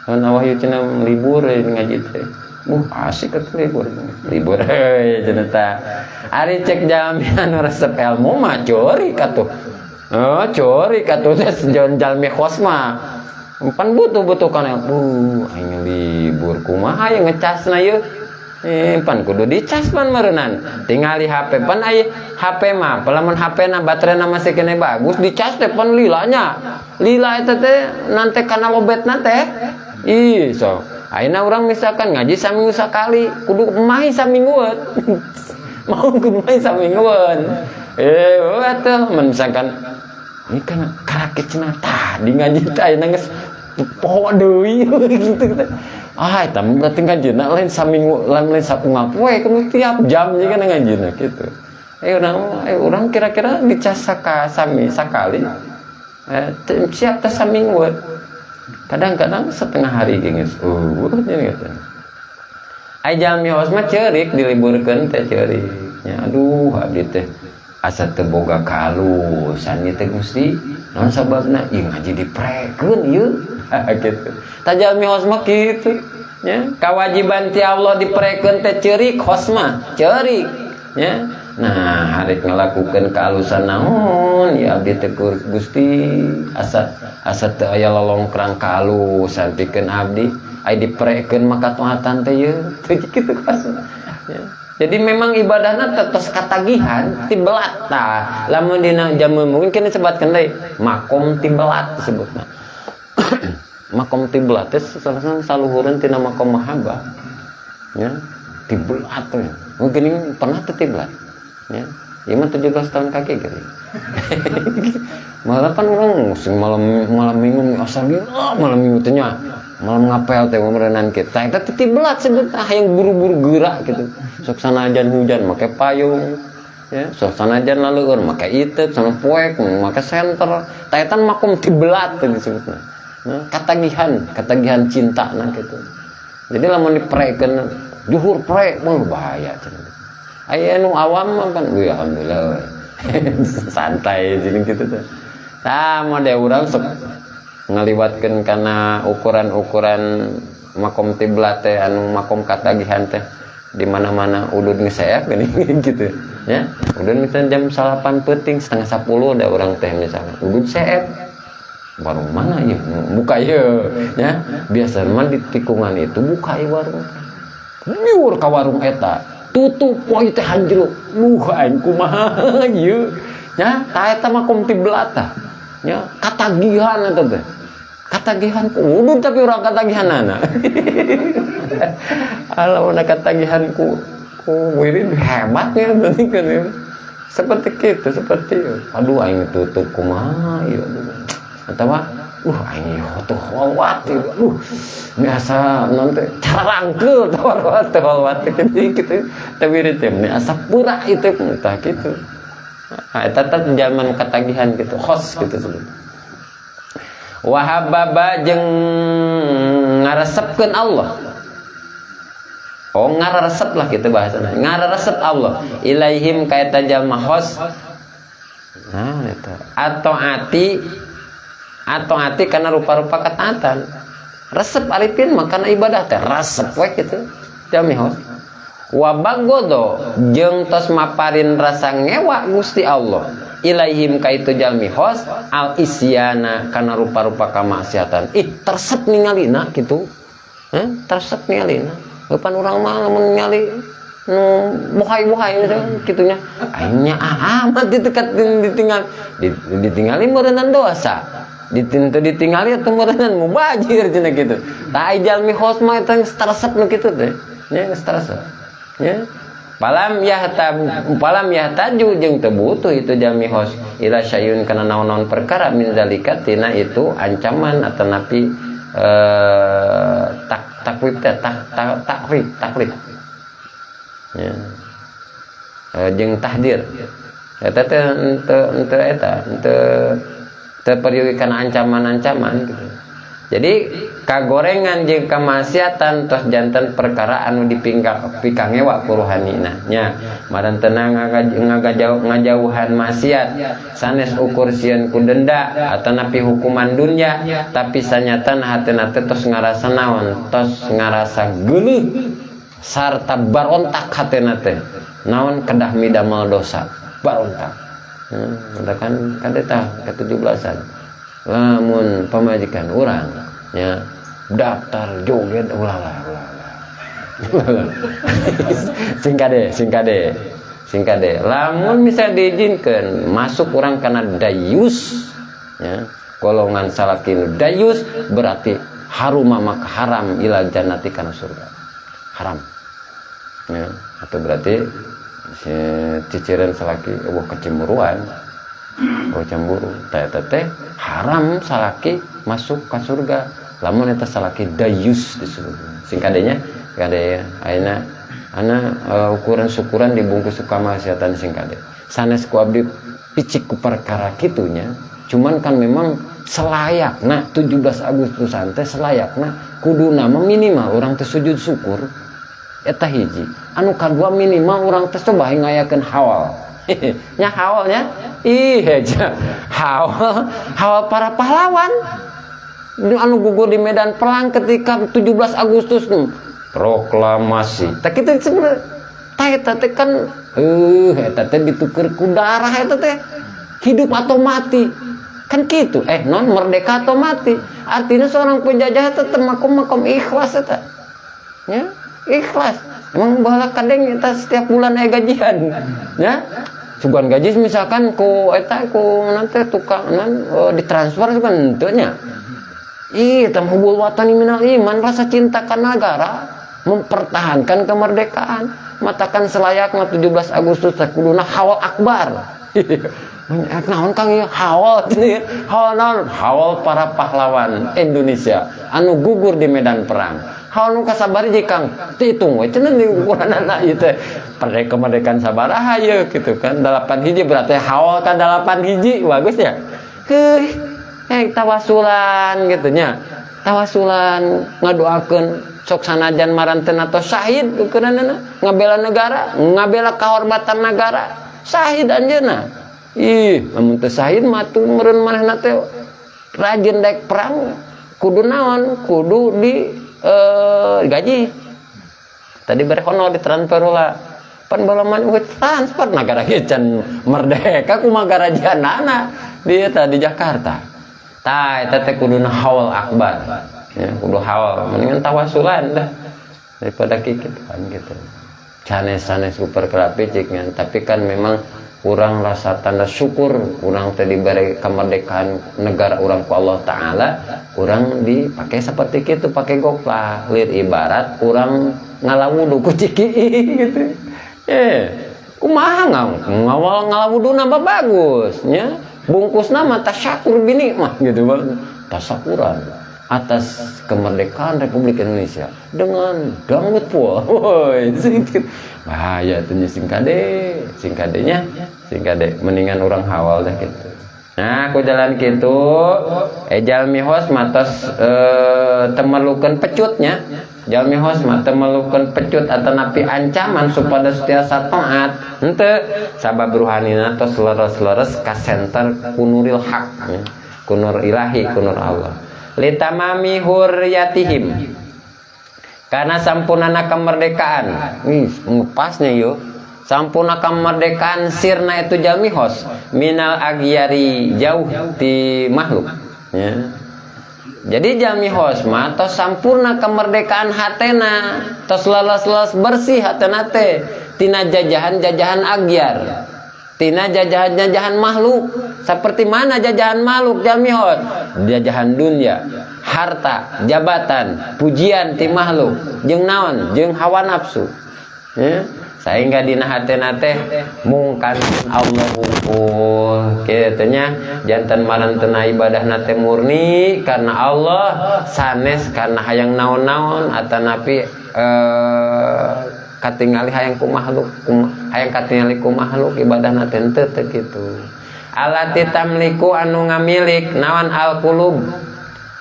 Lamun wahyu cenah libur ngaji teh. Asik atuh libur. Libur heuy cenah tah. Ari cek jalmi anu resep ilmu mah ceurik atuh. Oh, ceurik atuh teh jalmi khos mah. Pan butuh-butuh kana, aing libur kumaha ye ngecasna ieu? Eh, pan kudu dicas pan meureunan. Tingali HP pan aya HP mah, lamun HP na baterena masih kene bagus, dicas teh pan lilanya. Lila eta teh nante kana lobetna teh. Ih, so. Ayeuna urang misalkan ngaji saminggu sakali, kudu mahi saminggueun. Mau kudu mahi saminggueun. Eh, atuh mun misalkan ini kan karake cenah tadi ngaji teh ayeuna geus poho deui gitu. Ah, eta berarti ngajina lain saminggu, lain lain saunggal poe, kudu tiap jam juga ngajina gitu. Eh urang, eh urang kira-kira dicas saka sami sakali. Eh, siap teh saminggueun. Kadang-kadang setengah hari geus. Gitu. Ai jalmi khos mah ceurik diliburkeun teh ceurik. Nya aduh abdi teh asa teu boga kalusan ieu teh Gusti. Naon sababna? Ieu ngaji diprekeun ieu. Gitu. Tah jalmi khos mah kitu. Nya, kawajiban ti Allah diprekeun teh ceurik khos mah, ceurik. Nya. Nah, harek ngalakukeun kaalusan naon ya abdi teh Gusti asa asa teu aya lolongkrang kaalusan pikeun abdi. Ai diprekeun maka kataatan teh ieu teu kitu khos. Ya. Jadi memang ibadahna tetes katagihan tibelat tah. Lamun dina jamu mungkin kena sebatkeun deui makom tibelat disebutna. Makom tibelat teh salah saluhureun tina makom mahabbah. Ya, tibelat teh. Mungkin ini pernah teh tibelat. Ya. Ieu mah 17 tahun kaki gitu. Malah pan urang sing malam malam minggu asal gila malam minggu teh nya. Malam ngapel teh meureunan kita. Eta teh tibelat sebutna hayang buru-buru gerak gitu. Sok sanajan hujan make payung. Ya, sok sanajan laleueur make iteuk, sana poek make senter. Tah eta makom tibelat teh disebutna. Nah, katagihan, katagihan cinta nah gitu. Jadi lamun diprekeun juhur prek, mah bahaya cenah. Aya nu awam mah kan, wih alhamdulillah. Santai jadi gitu tuh. Tah mode urang sok ngaliwatkeun kana ukuran-ukuran makom tiblat teh anu makom katagihan teh di mana-mana udud ngeseep gini gitu ya. Udud misalnya jam 9 peuting 9.30 ada orang teh misalnya udud seep warung mana ya buka ya ya biasa mah di tikungan itu buka ya warung nyur ka warung eta tutup poe teh anjlok aing kumaha ieu nya tah eta makom tiblat tah nya katagihan eta teh katagihan ku udud tapi urang katagihanana alah mana katagihan ku ku wirid hebatnya berarti kan ya. Seperti gitu seperti aduh aing tutup kumaha ieu aduh atawa aing tuh kholwat ieu aduh biasa nanti cara rangkul tawar kholwat gitu gitu teh wirid teh meni asa pura itu tah gitu. Nah, eta teh zaman katagihan gitu khos gitu sebetulnya. Wahababa jeung ngaresepkeun Allah. Oh ngaresep lah gitu bahasana. Ngaresep Allah ilaihim ka eta jalma khos. Nah eta atau ati atau ati karena rupa-rupa ketaatan. Resep arifin mah kana ibadah teh resep we gitu. Jalmi khos. Wa bagodo jeung tos maparin rasa ngewa Gusti Allah ilaihim ka itu jalmi khos al isyana kana rupa-rupa kamaksiatan. Ih tersep ningalina gitu. Hah? Tersep ningalina. Pan urang mah lamun ningali Nu bohai-bohai kitu nya. Aing nya amat ditekat ditinggal ditinggali meureunnan dosa. Ditintu ditinggali atuh meureunnan mubajir cenah kitu. Tah ai jalmi hos mah eta geus resep nu kitu teh. Nya geus resep. Nya. Palam yahtab palam yahtaju jeung teu butuh itu jalmi hos ila syayun kana naon-naon perkara min zalika tina itu ancaman atanapi tak takwib teh tak taklif taklif. Ya. Jeung tahdir. Eta teh henteu eta henteu teu peryogi kana ancaman-ancaman gitu. Jadi kagorengan jeung kamaksiatan tos janten perkara anu dipikangewa ku ruhanina nya. Marantena ngajauhan maksiat sanes ukur sieun ku denda atanapi hukuman dunya, tapi sanyatana hatena teh tos ngarasa naon, tos ngarasa geuleuh sarta barontak hatena teh. Naon kedah midamel dosa, barontak. Kan kade tah ke-17-an. Lamun pamajikan urang nya daftar joget ulah lah, ulah lah. Singkade, singkade. Singkade. Lamun bisa diizinkan masuk urang kana dayus ya, golongan salaki nu dayus berarti haruma maka haram ilal jannati kana surga. Haram. Ya, atau berarti si ciciran salaki eueuh kecemburuan. Oh cemburu. Teh teh teh haram salaki masuk ke surga. Lamun eta salaki dayus di surga. Singkadenya, kade ya. Ayeuna ana ukuran syukuran dibungkus ku kamaksiatan singkade. Sanes ku abdi picik ku perkara kitunya. Cuman kan memang selayakna 17 Agustusan teh selayakna kuduna mah minimal urang teh sujud syukur. Eta hiji. Anu kadua minimal urang teh coba ngayakeun hawal. Nya hawalnya ih aja. Hawal, hawal para pahlawan. Anu gugur di medan perang ketika 17 Agustus proklamasi. Tak kitu sebenarnya. Tah eta teh kan eta teh dituker ku darah eta teh. Hidup atau mati. Kan kitu. Non merdeka atau mati. Artinya seorang penjajah tetep makom-makom ikhlas eta. Ya, ikhlas. Emang baheula kadeng eta setiap bulan aya gajian. Ya. Sugan gaji misalkan ku eta ku nanti tukang non ditransfer sugan henteu nya. Ih, eta mah hubbul watani minal iman, rasa cinta ka negara, mempertahankan kemerdekaan. Matakan selayakna 17 Agustus teh kuduna hawal akbar. Naon Kang ieu hawal cenah? Hawal naon? Hawal para pahlawan Indonesia anu gugur di medan perang. Hawal nu kasabari jeung Kang dihitung we cenah di ukuranana ieu teh. Pada kemerdekaan sabaraha ieu gitu kan. 8 hiji berarti hawal ka 8 hiji bagus ya. Heuh, tawasulan gitu nya. Tawasulan ngadoakeun sok sanajan maranten atau syahid ukuranana ngabela negara, ngabela kehormatan negara, syahid anjeunna. Ih, lamun teu syahid mah tuh meureun manehna teh rajin daek perang kudu naon? Kudu di gaji. Tadi bere honor ditransfer heula. Pan baheula mah eueuh transfer nagara ge can merdeka kumaha garajianana dia tadi Jakarta. Tah eta teh kuduna haul akbar. Ya, kudu haul mendingan tawasulan dah daripada kikit kan gitu. Sanes-sanes ku perkara picik ngan, tapi kan memang urang rasa tanda syukur urang teh diberi kemerdekaan negara urang ku Allah Ta'ala, urang dipakai seperti itu, pakai goplah lir ibarat urang ngalawudu ku ciki gitu. Kumaha ngawal ngalawudu nambah bagus nya, bungkusna mah tasyakur bini mah gitu bang, tasyakuran atas kemerdekaan Republik Indonesia dengan dangdut full. Woi, sedikit bahaya tuh singkade, singkadenya, singkade mendingan orang hawal dah gitu. Nah, aku jalan gitu, jalmi hos matos temerlukan pecutnya. Jalmi hos mah temerlukan pecut atau napi ancaman supados tiasa taat. Henteu sabab ruhanina tos leres-leres ka center kunuril hak, ya. Kunur ilahi, kunur Allah. Litamami hurriyatihim. Karena sampunana kemerdekaan. Ih, pasnya yo. Sampurna kemerdekaan sirna itu jalmi hos minal agyari jauh ti makhluk ya. Jadi jalmi hos mah tos sampurna kemerdekaan hatena, tos leles-leles bersih hatena teh tina jajahan-jajahan agyar, tina jajahan-jajahan makhluk. Seperti mana jajahan makhluk jalmi hos? Jajahan dunia, harta, jabatan, pujian ti makhluk, jeung naon? Jeung hawa nafsu. Ya. Sehingga dina hatena teh mungkan Allah hungkul kitu nya, janten marantena ibadahna teh murni karena Allah, sanes karena hayang naon-naon atanapi katingali hayang ku makhluk, hayang katingali ku makhluk ibadahna teh henteu teu kitu. Alati tamliku anu ngamilik naon alqulub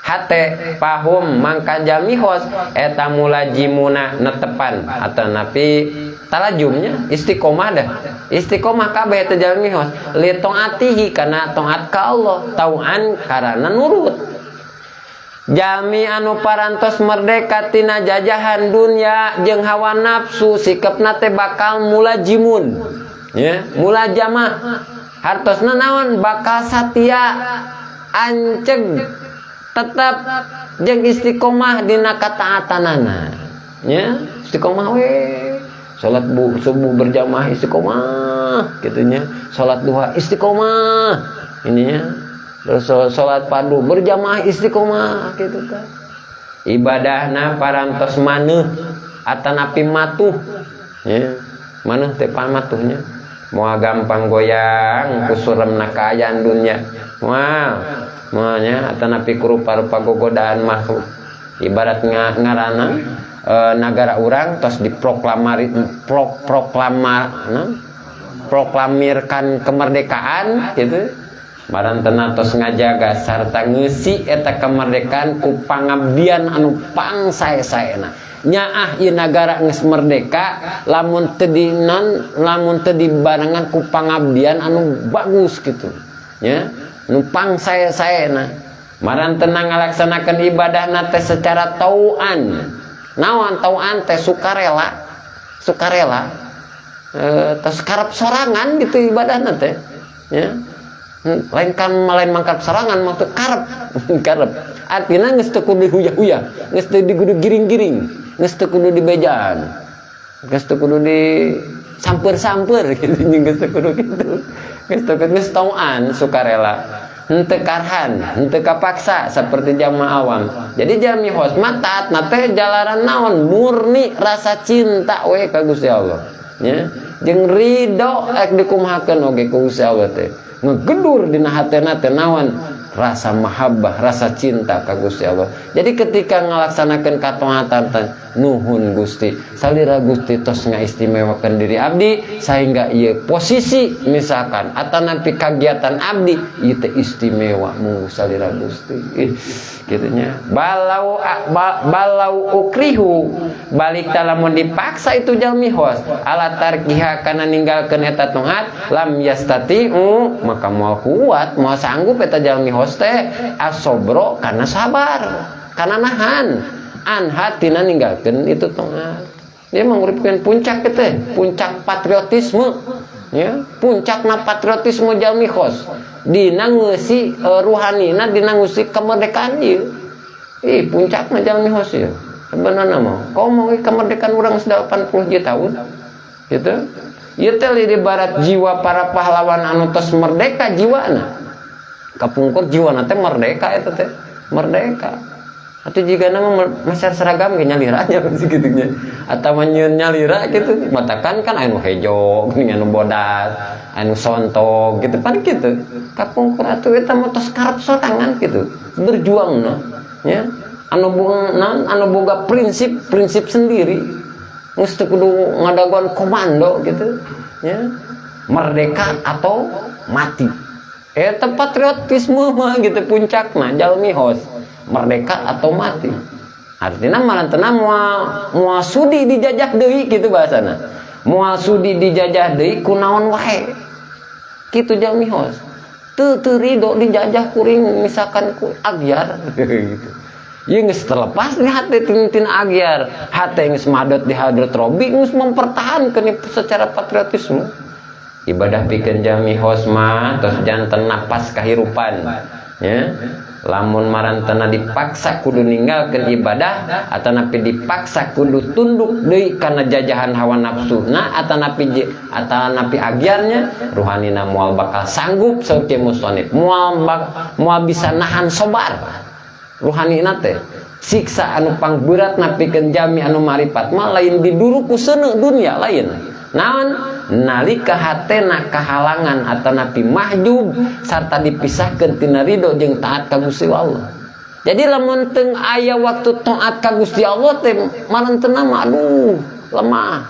hate pahum mangka jalmi hos eta mulajimuna netepan atanapi talajumnya istiqomah dah, istiqomah kabeh eta jalmi hos li taatihi kana taat ka Allah, tauan karana nurut. Jalmi anu parantos merdeka tina jajahan dunia jeung hawa nafsu sikapna teh bakal mulajimun ya, mulajamah hartosna naon bakal satia anceg tetap jeung istiqomah dina kataatanana nya, istiqomah we salat subuh berjamaah istiqomah gitu nya, salat duha istiqomah ininya, terus salat fardu berjamaah istiqomah gitu tah. Ibadahna parantos maneuh atanapi matuh nya, maneuh teh pamatuhnya moal gampang goyang ku suremna kaayaan dunya, moal moalnya atanapi ku rupa-rupa gogodaan makhluk. Ibarat ngarana nagara urang tos diproklamari, proklamirkan kemerdekaan gitu, marantena tos ngajaga sarta ngeusi eta kemerdekaan ku pangabdian anu pangsae-saena. Nyaah ieu nagara geus merdeka lamun teu dinan, lamun teu dibarengan ku pangabdian anu bagus gitu nya, nu pangsae-saena. Marantena ngalaksanakeun ibadahna teh secara tauan. Naon tauan teh? Sukarela, sukarela, tos karep sorangan gitu ibadahna teh nya. Lain kan lain mangkap sorangan mah teu karep karep artina geus teu kudu dihuyah-huyah, geus teu kudu giring-giring, geus teu kudu dibejaan, geus teu kudu di samper-samper gitu, geus teu kudu kitu, geus teu kudu, geus tauan sukarela, henteu karhan, henteu kapaksa seperti jamaah awam. Jadi jalmi hos mah taatna teh jalaran naon? Murni rasa cinta we ka Gusti Allah nya, jeung ridho ek dikumahakeun oge ku Gusti Allah teh. Ngegedur dina hatena teh naon? Rasa mahabbah, rasa cinta ka Gusti Allah. Jadi ketika ngalaksanakeun kataatan teh, nuhun Gusti, salira Gusti tos ngaistimewakeun diri abdi sehingga ieu posisi misalkan atanapi kagiatan abdi ieu teh istimewa munggu salira Gusti. Kitu nya. Balau balau ukrihu balik lamun dipaksa itu jalmi hos ala tarkiha kana ninggalkeun eta taat lam yastatiu maka moal kuat, moal sanggup eta jalmi hos teh asobro kana sabar, kana nahan anha tina ninggalkeun itu taat. Dia menguripkeun puncak teh, puncak patriotisme ya, puncakna patriotisme jalmi hos dina ngeusi ruhanina, dina ngeusi kemerdekaan ieu. Ih, puncakna jalmi hos ieu. Sebenarnya mah komo kemerdekaan urang 80 tahun gitu. Ieu teh di barat jiwa para pahlawan anu tos merdeka jiwana. Kapungkur jiwana teh merdeka eta teh. Merdeka. Atau jika nama masyarakat seragam ge nyalira nya gitu nya. Atawa nyieun nyalira gitu. Matakan kan anu hejo, geuning anu bodas, anu sontok gitu pan gitu. Kapungkur atuh eta mah tos karep sorangan gitu. Berjuang no, nya. Anu boga naon, anu boga prinsip, prinsip sendiri. Geus teu kudu ngadagoan komando gitu nya. Merdeka atau mati. Eta patriotisme mah gitu puncakna jalmi hos. Merdeka atau mati. Artinya marantena moal moal sudi dijajah deui gitu bahasana. Moal sudi dijajah deui kunaon wae. Kitu jalmi hos. Teu teu ridho dijajah kuring misalkan ku agyar gitu. Ieu geus terlepas di hati tin agyar, hate geus madot di hadrat Robi geus mempertahankeun secara patriotisme. Ibadah pikeun jalmi hos mah tos janten napas kahirupan ya. Lamun marantana dipaksa kudu ninggalkeun ibadah atanapi dipaksa kudu tunduk deui kana jajahan hawa nafsuna atanapi atanapi agyarnya, ruhanina moal bakal sanggup. Saur Kiai Musonif, moal bisa nahan sobar ruhanina teh. Siksa anu pangberat napikeun jalmi anu marifat mah lain diduru ku seuneu dunia, lain naon, nalika hatena kahalangan atanapi mahjub sarta dipisahkeun tina ridho jeung taat ka Gusti Allah. Jadi lamun teu aya waktu taat ka Gusti Allah teh, marantena mah aduh lemah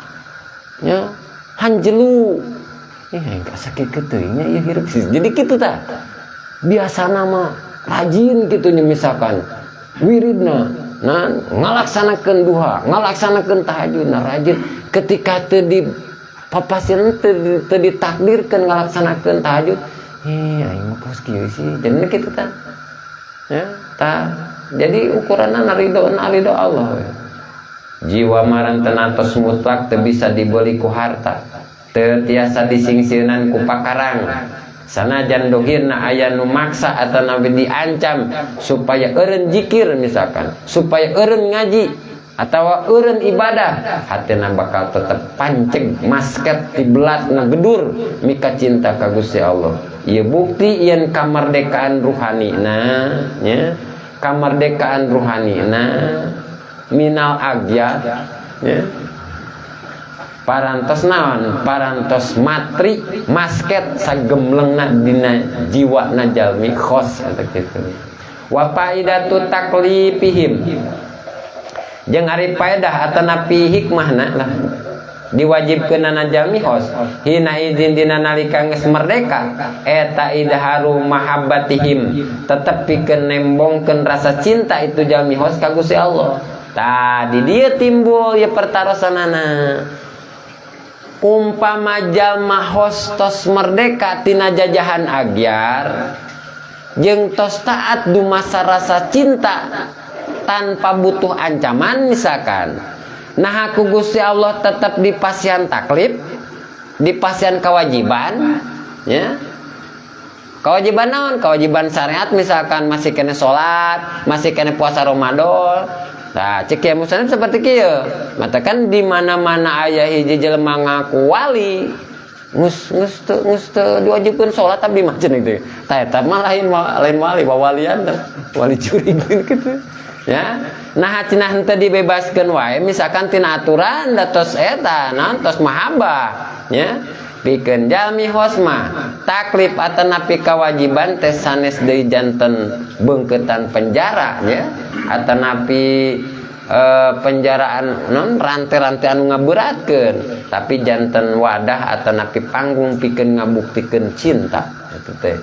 nya, hanjelu, eh sakit kitu nya ieu hirup. Jadi kitu tah, biasana mah rajin kitu nya, misalkan wiridna, nah, ngalaksanakeun duha, ngalaksanakeun tahajud, nah, rajin. Ketika teu di papasieun, teu ditakdirkeun ngalaksanakeun tahajud, eh aing mah kos kieu sih, jadi kitu tah ya tah. Jadi ukuranna ridho, ridho Allah we. Jiwa marantena tos mutlak teu bisa dibeli ku harta, teu tiasa disingsieunan ku pakarang. Sanajan dohirna aya nu maksa atanapi diancam supaya eureun jikir misalkan, supaya eureun ngaji atau eureun ibadah, hatina bakal tetep panceg, masket tibelat gedur mika cinta ka Gusti Allah. Ieu bukti yen kamerdekaan ruhanina nya, kamerdekaan ruhanina minal agyar nya, parantos naon, parantos matri masket sagemlengna dina jiwa na jalmi khos eta kitu. Wa faidatu taklifihim, jeung ari faedah atanapi hikmahna lah diwajibkeunana jalmi khos hina izin dina nalika geus merdeka eta idharu mahabbatihim, tetep pikeun nembongkeun rasa cinta itu jalmi khos ka Gusti Allah. Tah, di dieu timbul ieu pertarosanana. Umpama jalma khos tos merdeka tina jajahan agyar jeung tos taat dumasar rasa cinta tanpa butuh ancaman misalkan, nah, ku Gusti Allah tetap dipasihan taklif, dipasihan kewajiban ya. Kewajiban naon? Kewajiban syariat, misalkan masih kena sholat, masih kena puasa Ramadan. Nah, cek ya musannif seperti kieu. Mata kan di mana-mana aya hiji jelema ngaku wali, geus geus teu geus teu diwajibkeun salat abdi mah cenah gitu. Tah, eta mah lain lain wali, wawalian teh. Wali jurig gitu. Ya. Nah, cenah henteu dibebaskeun wae misalkan tina aturan da tos eta, naon, tos mahabbah nya. Pikeun jalmi khos mah taklif atanapi kewajiban teh sanes deui janten beungkeutan penjara nya, atanapi penjaraan non rantai-rantai anu ngaberatkeun, tapi janten wadah atanapi panggung pikeun ngabuktikeun cinta. Eta teh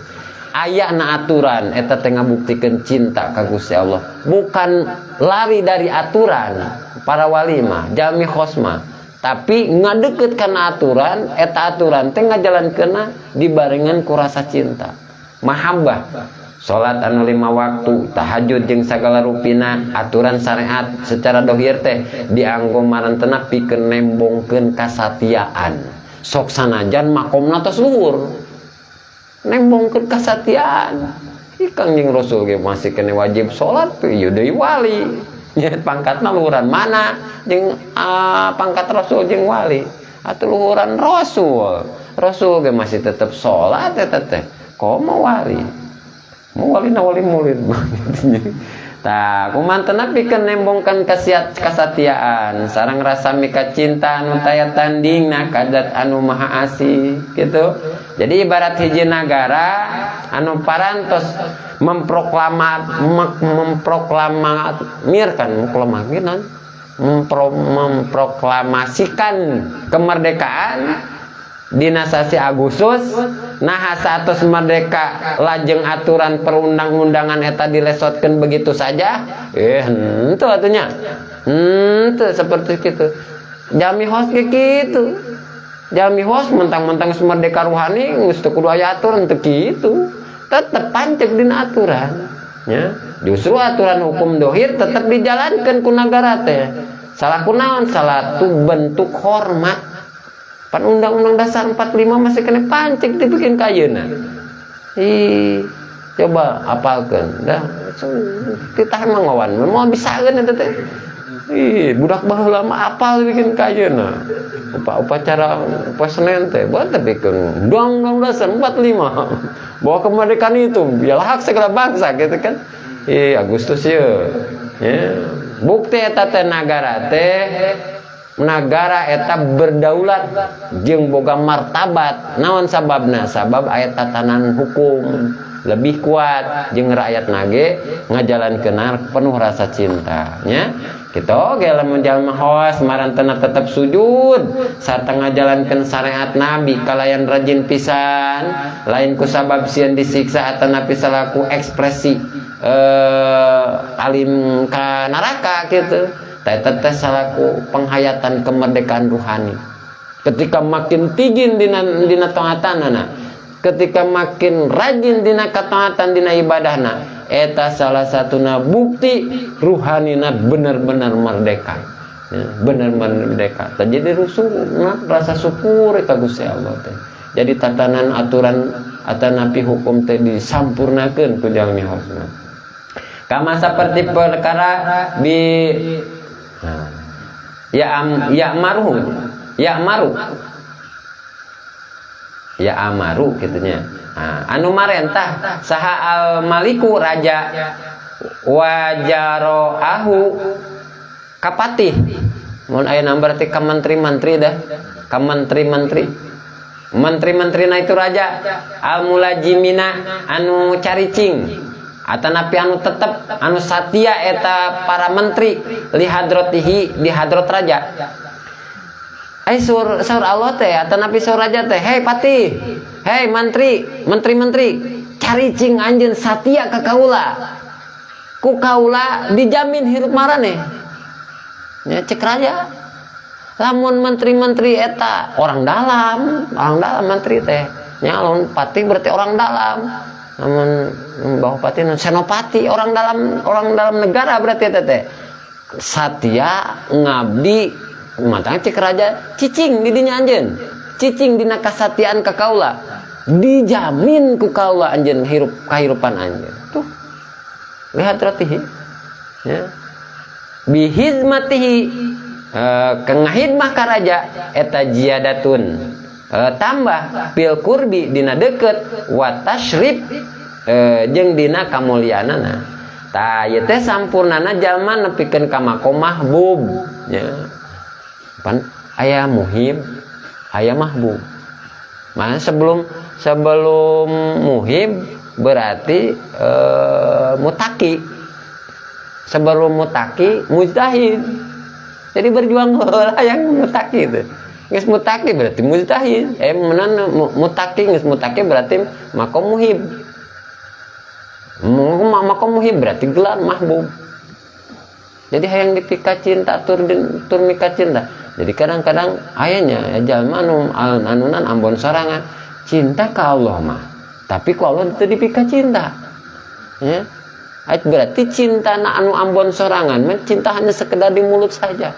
aya na aturan eta teh ngabuktikeun cinta ka Gusti Allah, bukan lari dari aturan para wali mah, jalmi khos mah, tapi ngadeket kana aturan eta, aturan teh ngajalankeunna dibarengan ku rasa cinta, mahabbah. Salat anu 5 waktu, tahajud jeung sagala rupina aturan syariat secara dohir teh dianggo marantena pikeun nembongkeun kasatiaan. Sok sanajan makomna tos luhur, nembongkeun kasatiaan. Ih, Kangjeng Rasul ge masih kena wajib salat, ieu deui wali nya, pangkatna luhuran mana jeung pangkat Rasul jeung wali? Atuh luhuran Rasul. Rasul ge masih tetep salat eta teh, komo wali? Mau wali na wali murid. Tah, kumantena pikeun nembongkeun kasatiaan sareng rasa mika cinta anu taya tandingna ka Zat anu maha asih gitu. Jadi ibarat hiji nagara anu parantos memproklamirkan, memproklamirkan, memproklamasikan kemerdekaan dina sasi Agustus. Nah, satos merdeka lajeng aturan perundang-undangan eta dilesotkeun begitu saja, eh henteu atunya, henteu seperti itu. Jalmi khos ge kitu, jalmi khos mentang-mentang geus merdeka ruhani geus teu kudu aya aturan, teu kitu, tetep panceg dina aturan ya. Justru aturan hukum dohir tetep dijalankan ku nagara teh. Salah kunaon? Salah tu bentuk hormat. Pan Undang-Undang Dasar 45 masih kena panceg dibikin kayeuna. Ih, Coba apalkeun. Dah kita emang ngawan mau bisaeun eta teh. Ih, budak baheula mah apal bikin ka ayeuna. Upacara poe Senin teh buat bikin dong dong dasar 45. Bahwa kemerdekaan itu biarlah hak segala bangsa gitu kan. Ih, Agustus ye. Ya. Bukti eta teh nagara eta berdaulat jeung boga martabat. Naon sababna? Sabab aya tatanan hukum lebih kuat jeung rakyat nage ngajalankeun penuh rasa cinta nya. Kitu oge lamun jalma hoas marantena tetep sujud sarta ngajalankeun syariat Nabi kalayan rajin pisan, lain ku sabab sieun disiksa atanapi salaku ekspresi alim ka neraka kitu. Eta teh salaku penghayatan kemerdekaan ruhani. Ketika makin tinggi dina taatanana, ketika makin rajin dina ketaatan dina ibadahna, eta salah satuna bukti ruhanina benar-benar merdeka. Ya, benar-benar merdeka. Tah jadi rusuh, rasa syukur ka Gusti Allah teh. Jadi tatanan aturan atanapi hukum teh disampurnakeun ku jalmi hosna. Kama seperti perkara bi nah, ya am, ya maru, ya maru, ya amaru gitunya. Nah, anu marentah saha al maliku raja wajaroahu kapatih. Mun aya berarti ka menteri-menteri dah, ka menteri-menteri. Menteri-menterina itu raja al mulajimina anu caricing atanapi anu tetep anu satia eta para menteri li hadrotihi di hadrot raja. Ai sur Allah teh atanapi sur raja teh, hei patih, hei menteri, menteri-menteri, caricing anjeun satia ka kaula. Ku kaula dijamin hirup maraneh. Nya cek raja. Lamun menteri-menteri eta orang dalam menteri teh. Nya lamun patih berarti orang dalam. Namun bahwa patih senopati orang dalam negara berarti eta teh. Satia ngabdi matang cek raja cicing di dinya anjeun. Cicing dina kasatiaan ka kaula. Dijamin ku kaula anjeun hirup kahirupan anjeun. Tuh. Lihat ratihi. Ya. Bihizmatihi kengahidmah ka raja eta jiadatun. Tambah fil kurbi dina deket wa tasyrif jeung dina kamuliaanana. Tah ieu teh sampurnana jalma nepikeun ka makom mahbub nya. Pan aya muhib, aya mahbub. Mana sebelum muhib berarti mutaki. Sebelum mutaki mujtahid. Jadi berjuang heula yang mutaki itu. Geus mutaki berarti mujtahid. Menan mutaki geus mutaki berarti makom muhib. Makom muhib berarti gelar mahbub. Jadi hayang dipika cinta tur mika cinta. Jadi kadang-kadang ayanya ya jalma anu anunan ambon sorangan cinta ka Allah mah. Tapi ku Allah teu dipika cinta. Ya. Ait berarti cinta na anu ambon sorangan mah cinta hanya sekedar di mulut saja.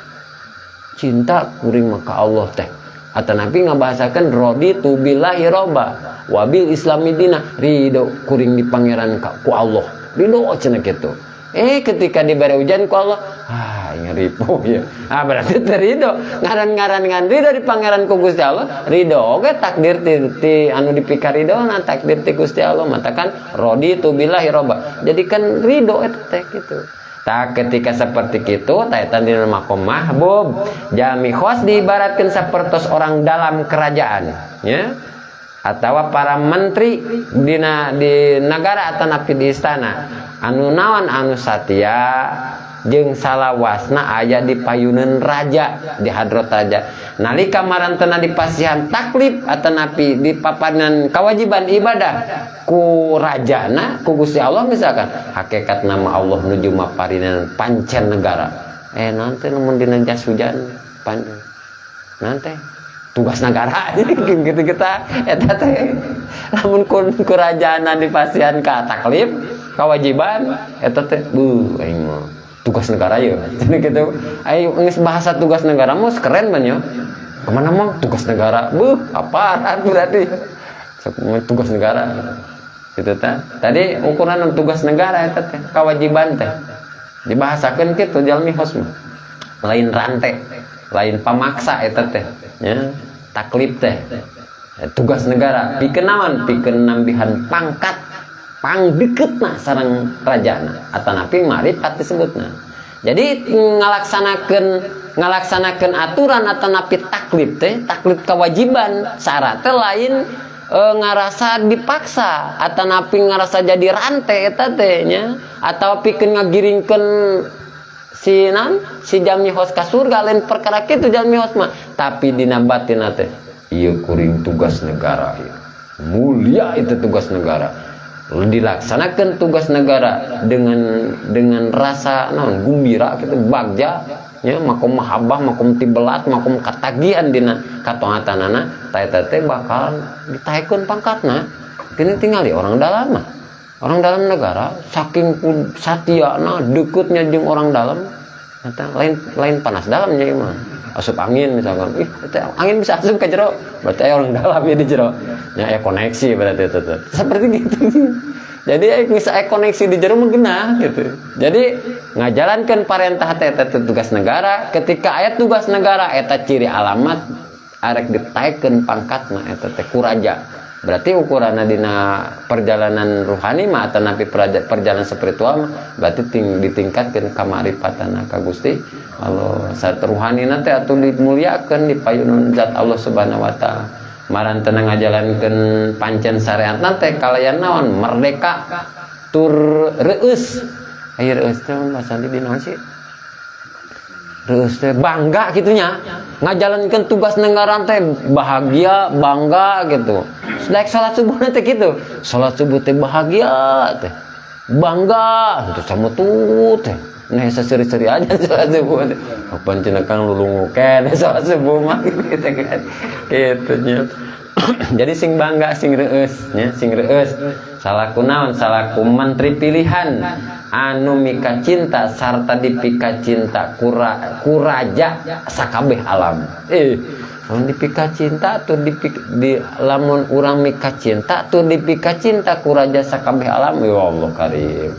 Cinta kuring mah ka Allah teh. Atanapi ngabahasakeun raditu billahi robba wabil islami dina, ridho kuring di pangeran ka ku Allah. Ridho cenah kitu. Ketika diberi hujan ku Allah, ah ngeripu ya. Ah berarti teu ridho. Ngaran-ngaran ngan ridho di pangeran ku Gusti Allah, ridho oge takdir ti anu dipika ridho na takdir ti Gusti Allah matakan raditu billahi robba. Jadi kan ridho eta teh kitu. Tak ketika seperti itu, ta eta dina makom mahbub, jami khos diibaratkeun sapertos orang dalam kerajaan, ya. Atawa para menteri di negara atanapi di istana. Anu naon anu satia jeung salawasna aya di payuneun raja, di hadrat raja. Nalika marantena dipasihan taklif atanapi dipapanan kewajiban ibadah ku rajana, ku Gusti Allah misalkan, hakikat nama Allah nuju maparinan pancen negara. Nanti lamun dina jas hujan pan nanti tugas negara gitu kita eta teh lamun ku rajana dipasihan ka taklif kewajiban eta teh beuh aing mah tugas negara ya. Jadi gitu. Ayo geus bahasa tugas negara mah keren ban ya. Kemana mah tugas negara? Beuh, apaan berarti? Sok tugas negara. Kitu tah. Tadi ukuran tugas negara eta teh, kewajiban teh. Dibahasakeun kitu jalmi hos mah. Lain rantai, lain pamaksa eta teh, nya. Taklif teh. Tugas negara pikeun naon? Pikeun nambihan pangkat pangdeketna sareng rajana atanapi marifat disebutna. Jadi ngalaksanakeun aturan atanapi taklif teh, taklif kewajiban syaratnya lain ngarasa dipaksa atanapi ngarasa jadi rantai eta teh nya, atau pikeun ngagiringkeun si nan si jalmi hos ka surga, lain perkara kitu jalmi hos mah, tapi dina batinna teh ieu kuring tugas negara ieu. Mulia itu tugas negara. Dilaksanakan tugas negara dengan rasa naon, gumbira gitu, bagja nya, makom mahabbah, makom tibelat, makom katagihan dina katoatanana, ta eta teh bakal ditaekeun pangkatna. Kini tingali orang dalam mah. Orang dalam negara saking satiana deketnya jeung orang dalam eta lain panas dalamnya ieu mah. Asup angin misalkan, ih eta angin bisa asup ke jero, berarti aya orang dalam ya di jero. Nya aya koneksi berarti itu tuh. Seperti gitu. Jadi aya bisa aya koneksi di jero mah genah gitu. Jadi ngajalankeun parentah teh eta tugas negara, ketika aya tugas negara eta ciri alamat arek ditaekeun pangkatna eta teh ku raja. Berarti ukuranna dina perjalanan ruhani mah atanapi perjalanan spiritual mah berarti ditingkatkeun kamarifatana ka Gusti Allah. Saat ruhani teh atuh dimuliakeun di payunun zat Allah Subhanahu wa taala. Marantena ngajalankeun pancen syariat teh kalayan naon? Merdeka tur reueus. Aya reueus teh bahasa di naon sih? Reueus teh bangga gitunya. Ngajalankeun tugas negara teh bahagia, bangga gitu. Daek salat subuh teh gitu. Salat subuh teh bahagia teh. Bangga gitu sama tuh teh. Nah, seseri-seri aja salat subuh teh. Kapan cenah kang lulungu keneh salat subuh mah gitu kan. Gitu nya. Jadi sing bangga, sing reueus nya, sing reueus. Salaku naon? Salaku menteri pilihan anu mika cinta sarta dipika cinta kuraja sakabeh alam. Lamun dipika cinta tuh di lamun urang mika cinta tuh dipika cinta kuraja sakabeh alam, ya Allah karim.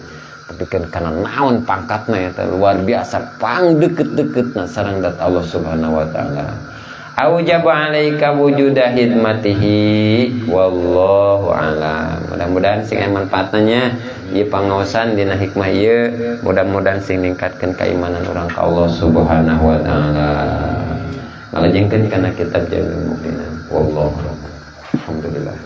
Tapi kan karena naon pangkatna eta luar biasa pang deket-deketna sareng dat Allah Subhanahu wa taala. Aujaba alaika wujuda hidmatihi wallahu alam. Mudah-mudahan sing aya manfaatna ieu pangaosan dina hikmah ieu, mudah-mudahan sing ningkatkeun keimanan urang ka Allah Subhanahu wa taala. Ngalajengkeun kana kitab Jami'ul Mukminin. Wallahu a'lam. Alhamdulillah.